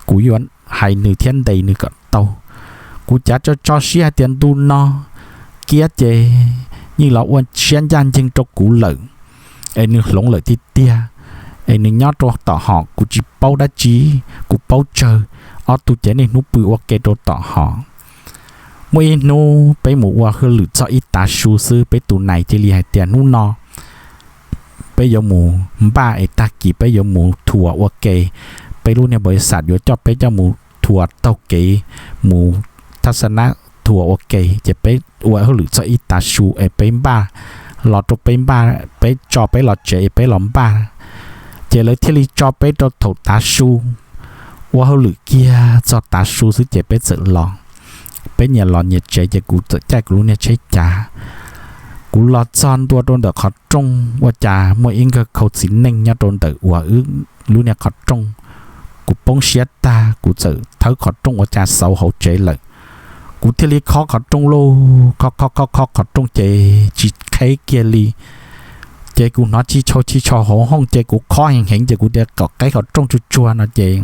kuv yuav hais nws thiab ntes nws kom tau. Kuv cav tso tso siab hais tias ntu no kiab ces yeej los ua siab ncaj ncees rau kuv lawm, es nws hloov lawm tiag tiag, es nws nyob rau tom hom kuv tsis paub dab tsi, kuv paub tsawg. Ob tug ces niaj hnub pw ua ke rau tom hom. Muaj ib hnub peb mus ua hauj lwm txog ib tav su xwb, peb tus nais cia li hais tias hnub no peb yuav mus npaj es tag kis peb yuav mus thuam ua ke. Peb lub niag npaum li xam yuav coj peb coj mus thuam taug kev, mus thaj xab nab thuam ua ke, ces peb ua hauj lwm txog ib tav su es peb npaj los rau peb npaj, peb tso peb los tsev es peb los npaj. Ces lawv thiaj li tso peb rau thaum tav su, ua hauj lwm kiag txog tav su xwb ces peb txawm los. Peb nyias los nyias tsev ces kuv txawm caij kuv lub niag tsheb cav. Kuv los txog ntua rau ntawm qhov rooj ua cas muaj ib nkawg khau txiv neej nyob rau ntawm uas wb lub niag qhov rooj. Kuv poob siab tag kuv txawm thawb qhov rooj ua cas xauv hauv tsev lawm. Kuv thiaj li khob qhov rooj lauj, khob khob khob khob qhov rooj ces tsis qheb kiag li. Ces kuv hnov tsis tshau tsis tshau hauv hooj ces kuv khob heev heev ces kuv tias kom qheb qhov rooj tsuag tsuag no ces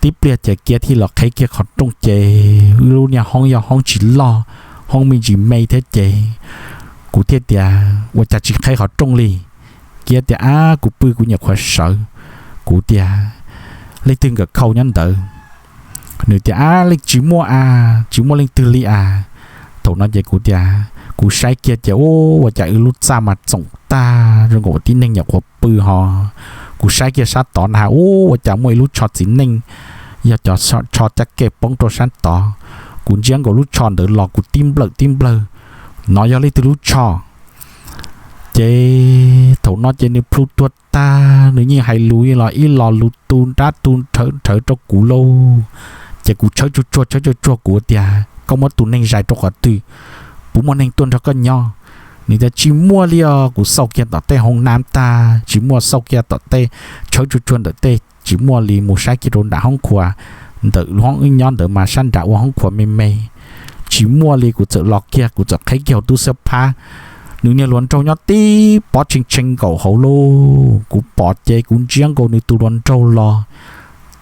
tib pliag ces kiab thiaj los qheb kiag qhov rooj ces wb lub niag hoob yog hoob tsis loj, hoob me ntsis me thiab ces kuv thiaj tias ua cas tsis qheb qhov rooj li. Kiab tias ab kuv pw kuv nyuam qhuav sawv. Kuv tias leej twg nkawm khau nyob ntawd? Nws tias ab leej tsis muaj a, tsis muaj leej twg li a. Thaum no ces kuv tias kuv saib kiag ces ua cas wb lub txaj mas txoom tag zoo nkaus tib neeg nyuam qhuav pw ho. Kuv saib kiag sab tod na ua cas muaj ib lub tsho txiv neej, yog cov tsho cab ke poob rau sab tod. Kuv ntsia nkaus lub tsho ntawd los kuv tib nplawm tib nplawg, no yog leej twg lub tsho? Ces thaum no ces nws plhu tuag tag, nws yeej hais lus los ib lo lus tu nrab tu nrhawv rau kuv lauj. Ces kuv tshawb tsuag tsuag tshawb tsuag tsuag kuv tias koj muab tus neeg zais rau qhov twg, puas muaj neeg tuaj nrog koj nyob? Nws tias tsis muaj li os. Kuv xauj kiag tom tej hoob nab tag tsis muaj, xauj kiag tom tej, tshawb tsuag tsuag ntawm tej tsis muaj li, mus saib kiag rau nram hoob khua, ntawm lub hoob wb nyob ntawd mas sab nram ua hoob khua me me, tsis muaj li. Kuv txawm los kiag kuv txawm qheb kiag hauv tub xab phab, nws niag hluas nraug nyob tib pob tshee tshee nkaus hauv lauj. Kuv pom ces kuv ntsia nkaus nws tus hluas nraug los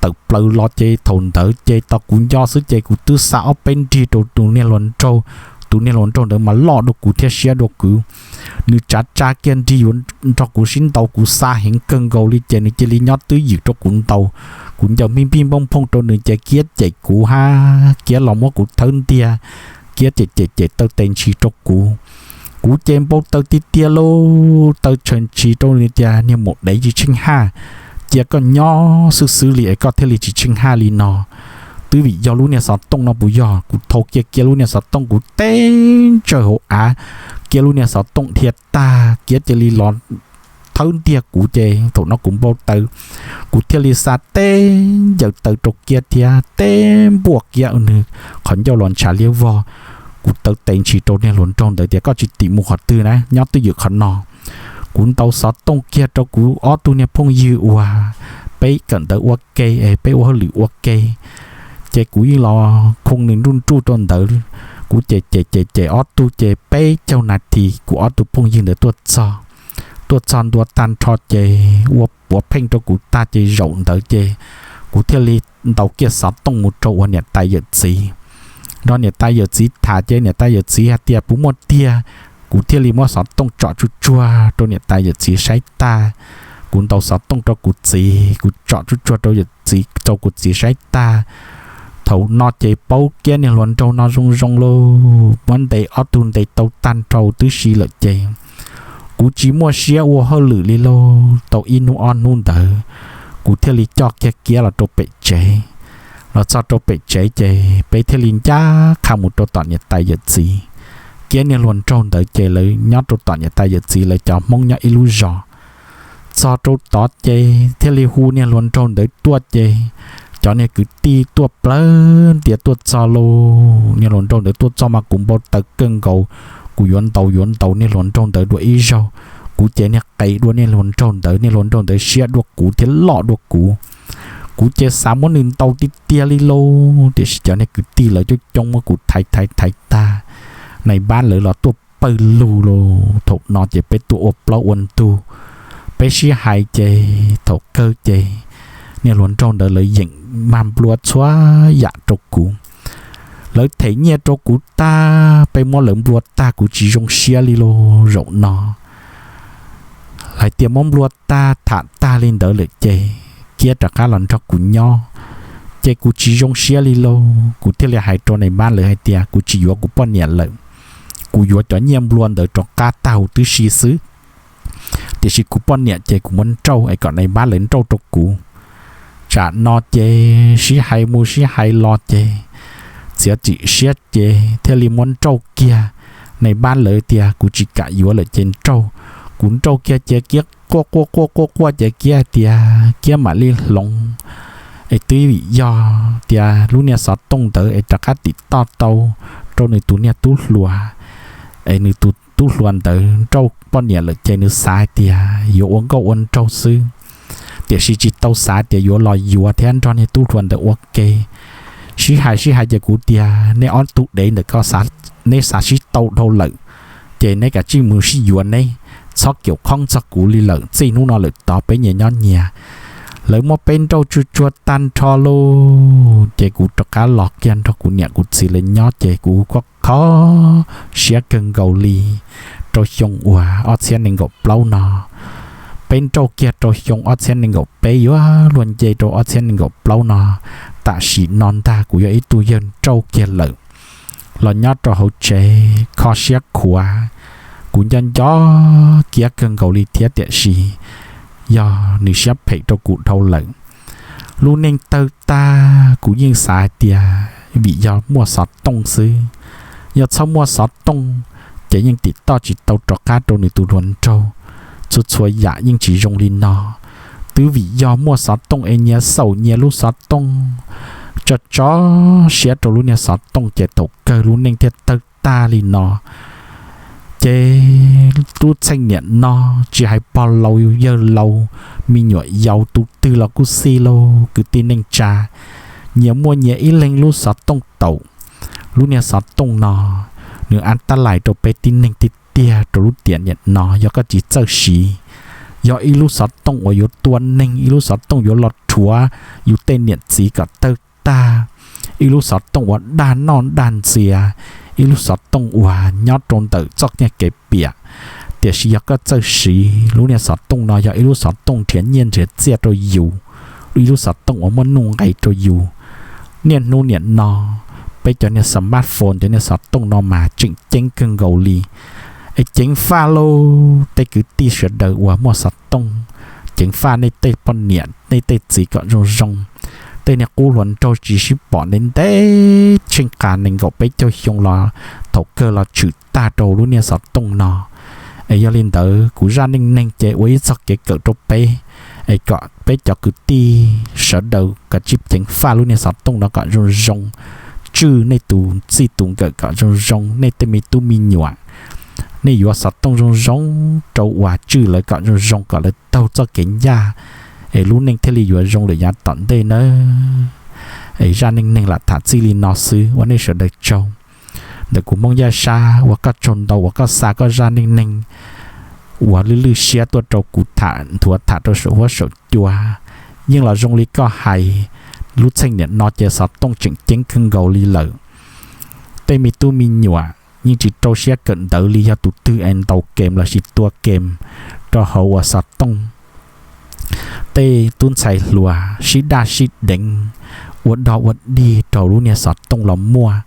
tawm plaws los ces thaum ntawd ces tau kuv nco xwb ces kuv twb xa ob peb nrig rau tus niag hluas nraug. Tus niag hluas nraug ntawd mas loj dua kuv thiab siab dua kuv. Nws tsav tsa kiag nrig yuav nrog kuv sib ntaus, kuv xa heev kawg nkaus li ces nws cia li nyob twb ywm rau kuv ntaus. Kuv ncaws npij npij nphooj nphooj rau nws ces kiab cem kuv hab kiab los muab kuv thawb ntiag, kiab cem cem cem taw tes ntshis rau kuv. Kuv ces npau taws tiag tiag lauj, taw tshawv ntshis rau nws tias niag maum dev tsis tsheej haj, cia koj nyob xwb xwb li es koj thiaj li tsis tsheej haj li no. Twb vim yog lub niag xov tooj no puas yog? Kuv thau kiag kiab lub niag xov tooj kuv teb ntsaws hauv av, kiab lub niag xov tooj dhia tag kiab cia li los thawb ntiag kuv ces thaum no kuv npau taws, kuv thiaj li xa teb ncaws taw rau kiab thiab teb npuaj kiab nws qhov ncauj los ntshav liab vog. Kuv taw tes ntshis rau niag hluas nraug ntawd tias koj tsis tim mus qhov twg na, nyob twj ywm qhov no. Kuv ntaus xov tooj kiag rau kuv ob tug niag phooj ywg uas peb kawm ntawv ua ke, peb ua hauj lwm ua ke, ces kuv yeej los khoo nws nruj nruj rau ntawd. Kuv cem cem cem cem ob tug ces peb caug nas this kuv ob tug phooj ywg ntawd tuaj txog. Tuaj txog ntua tag nrho ces ua puav pheej rau kuv tag ces zaum ntawd ces kuv thiaj li ntaus kiag xov tooj mus rau uas niam tais yawm txiv, nrog niam tais yawm txiv tham ces niam tais yawm txiv hais tias puas muaj tiag. Kuv thiaj li muab xov tooj tsom tsuag tsuag rau niam tais yawm txiv saib tag, Kuv ntaus xov tooj rau kuv txiv, kuv tsom tsuj tsuag rau yawm txiv, rau kuv txiv saib tag. Thaum no ces paub kiab niag hluas nraug no zoo zoo lauj, muab ntes ob tug ntes tau tag nrho twb si lawm ces kuv tsis muaj siab ua hauj lwm li lauj. Tau ib hnub ob hnub ntawd kuv thiaj li coj kiag kiab los rau pem tsev. Los txog rau pem tsev ces peb thiaj li ncaj qha mus rau tom niam tais yawm txiv. Kiab niag hluas nraug ntawd ces lawv nyob rau tom niam tais yawm txiv, lawv cov Hmoob nyob ib lub zos. Txog rau tod ces thiaj li hu niag hluas nraug ntawd tuaj ces cov niag kwv tij tuaj plawg ntias tuaj txog lauj. Niag hluas nraug ntawd tuaj txog mas kuv npau taws kawg nkaus. Kuv yuav ntaus yuav ntaus niag hluas nraug ntawd dua ib zaug. Kuv ces niag qes dua niag hluas nraug ntawd, niag hluas nraug ntawd siab dua kuv thiab loj dua kuv. Kuv ces xav muab nws ntaus tiag tiag li lauj, tiam sis cov niag kwv tij lawv coob coob muab kuv thaiv thaiv thaiv tag. Nais npab lawv los tuaj pawg lug lauj. Thaum no ces peb tuaj ua plaub ua ntug, peb sib hais ces thaum kawg ces niag hluas nraug ntawd lawv yeem mag nplua txhua yam rau kuv. Lawv them nyiaj rau kuv tag, peb muab lawv nplua tag kuv tsis zoo siab li lauj. Zaum no hais tias muab nplua tag tham tag li ntawd lawm ces kiab rov qab los nrog kuv nyob, ces kuv tsis zoo siab li lauj. Kuv thiaj li hais rau nais npab lawv hais tias kuv tsis yuav kuv poj niam lawm, kuv yuav cov nyiaj nplua ntawd rov qab tag huv tib si xwb. Tiam sis kuv poj niam ces kuv muab nrauj es kom nais npab lawv nrauj rau kuv. Tsam no ces sib hais mus sib hais los ces txiav txim siab ces thiaj li muab nrauj kiag. Nais npab lawv tias kuv tsis kam yuav lawm ces nrauj. Kuv nrauj kiag ces kiab quaj quaj quaj quaj quaj ces kiab hais tias kiab mam li hloov, es twb vim yog tias lub niag xov tooj ntawd es rov qab tim toj tau rau nws tus niag tub hluas, es nws tus tub hluas ntawd nrauj poj niam lawm ces nws xav hais tias yuav ua nkauj ua nraug xwb, tiam sis tsis tau xav tias yuav los yuav thiab nrog niag tub hluas ntawd ua ke. Sib hais sib hais ces kuv tias nej ob tug dev ntawm ko, neb xav sib tau dhau lawm ces neb kav tsij mus sib yuav neb, txhob caum khoob txog kuv li lawm, txij hnub no lawm tod peb nyias nyob nyias. Lawv muab peb nrauj tsuj tsuag tag nrho lauj, ces kuv rov qab los kiag nrog kuv niam kuv txiv lawv nyob ces kuv kuj kho siab kawg nkaus li. Rau xyoo uas ob txhiab nees nkaum plaub no, peb nrauj kiag rau xyoo ob txhiab nees nkaum peb yuav luag nce rau ob txhiab nees nkaum plaub no, tam sim no ntag kuv yog ib tug yawg nrauj kiag lawm. Los nyob rau hauv tsev kho siab khuav, kuv nco nco kiab kawg nkaus li thiab tiam sis yog nws siab phem rau kuv dhau lawm. Lub neej tawg tag kuv yeej xav hais tias vim yog muaj xov tooj xwb, yog txhob muaj xov tooj ces yeej tim toj tsis tau rov qab rau nws tus hluas nraug. Txhua txhua yam yeej tsis zoo li no, twb vim yog muaj xov tooj es nyias xaum nyias lub xov tooj, tso tso siab rau lub niag xov tooj ces thaum kawg lub neej thiaj tawg tag li no. Ces lub txheej niam no tsis hais pog laus yawg laus, me nyuam yaus tus twg los kuj xij lauj kwv tij neej tsa, nyias muaj nyias ib leeg lub xov tooj taum. Lub niag xov tooj no nws an tab lais rau peb tib neeg tiag tiag rau lub tiam niam no yog koj tsis txawj siv, yog ib lub xov tooj uas yuav tua neeg, ib lub xov tooj yuav los rhuav yus tej niam txiv kom tawg tag, ib lub xov tooj uas dag noj dag ntxias, ib lub xov tooj uas nyob rau ntawm txoj niag kev piam. Tiam sis yog koj txawj siv, lub niag xov tooj no yog ib lub xov tooj nrhiav nyiaj nrhiav txiaj rau yus, ib lub xov tooj uas muaj nuj nqis rau yus. Niaj hnub niam no peb cov niag smartphone, cov niag xov tooj no mas tseem ceeb kawg nkaus li. Es ceev faj lauj, tej kwv tij sawv daws uas muaj xov tooj, ceev faj nej tej poj niam nej tej txiv kom zoo zoo. Tej niag qub hluas nraug tsis sib pom ntev ntev tsheej qas nees nkaum peb caug xyoo los thaum kawg los tshwm tag rau lub niag xov tooj no. Es yog li ntawd kuv zaj neej neeg ces ua ib txog kev kawm rau peb, es kom peb cov kwv tij sawv daws kom tsib ceev faj lub niag xov tooj no kom zoo zoo, tswj nej tus txij tus nkawm kom zoo zoo, nej tej me tub me nyuam, nej yuav xov tooj zoo zoo rau uas tswj lawv kom zoo zoo kom lawv taug txoj kev ncaj, es lub neej thiaj li yuav zoo lawm yav tom ntej nawb. Es zaj neej neeg lam tham txij li no xwb, ua nej sawv daws tsaug. Ntawm kuv Hmoob Yaj Sab ua koj tsaug ntau uas koj xa koj zaj neej neeg uas lwj lwj siab tuaj rau kuv tham nthuav tham rau saum huab saum cua. Yeej los zoo li koj hais, lub txheej niam no ces xov tooj tseem ceeb kawg nkaus li lawm. Tej me tub me nyuam yeej tsis rau siab kawm ntawv li, yog tus twg es ntaus kem lossis tua kem rau hauv uas xov tooj, tej tub ntxhais hluas sib daj sib deev, ua dog ua dig rau lub niag xov tooj los muaj.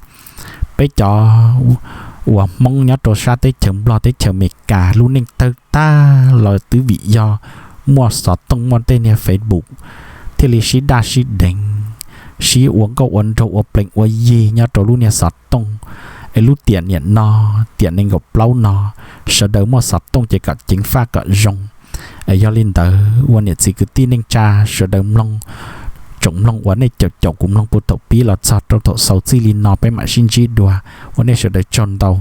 Peb cov uas Hmoob nyob rau sab teb chaws Nplog teb chaws Amelikas lub neej tawg tag los twb vim yog muaj xov tooj muaj tej niag Facebook thiaj li sib daj sib deev, sib ua nkauj ua nraug ua plees ua yig nyob rau lub niag xov tooj. Es lub tiam niam no, tiam nees nkaum plaub no, sawv daws muaj xov tooj ces kom ceev faj kom zoo. Es yog li ntawd ua niam txiv kwv tij neej tsa sawv daws mloog, tsoom mloog uas nej caum caum kuv mloog puag thaum pib los txog rau thaum xaus txij li no peb mam sib ntsib dua. Ua nej sawv daws tsaug ntau.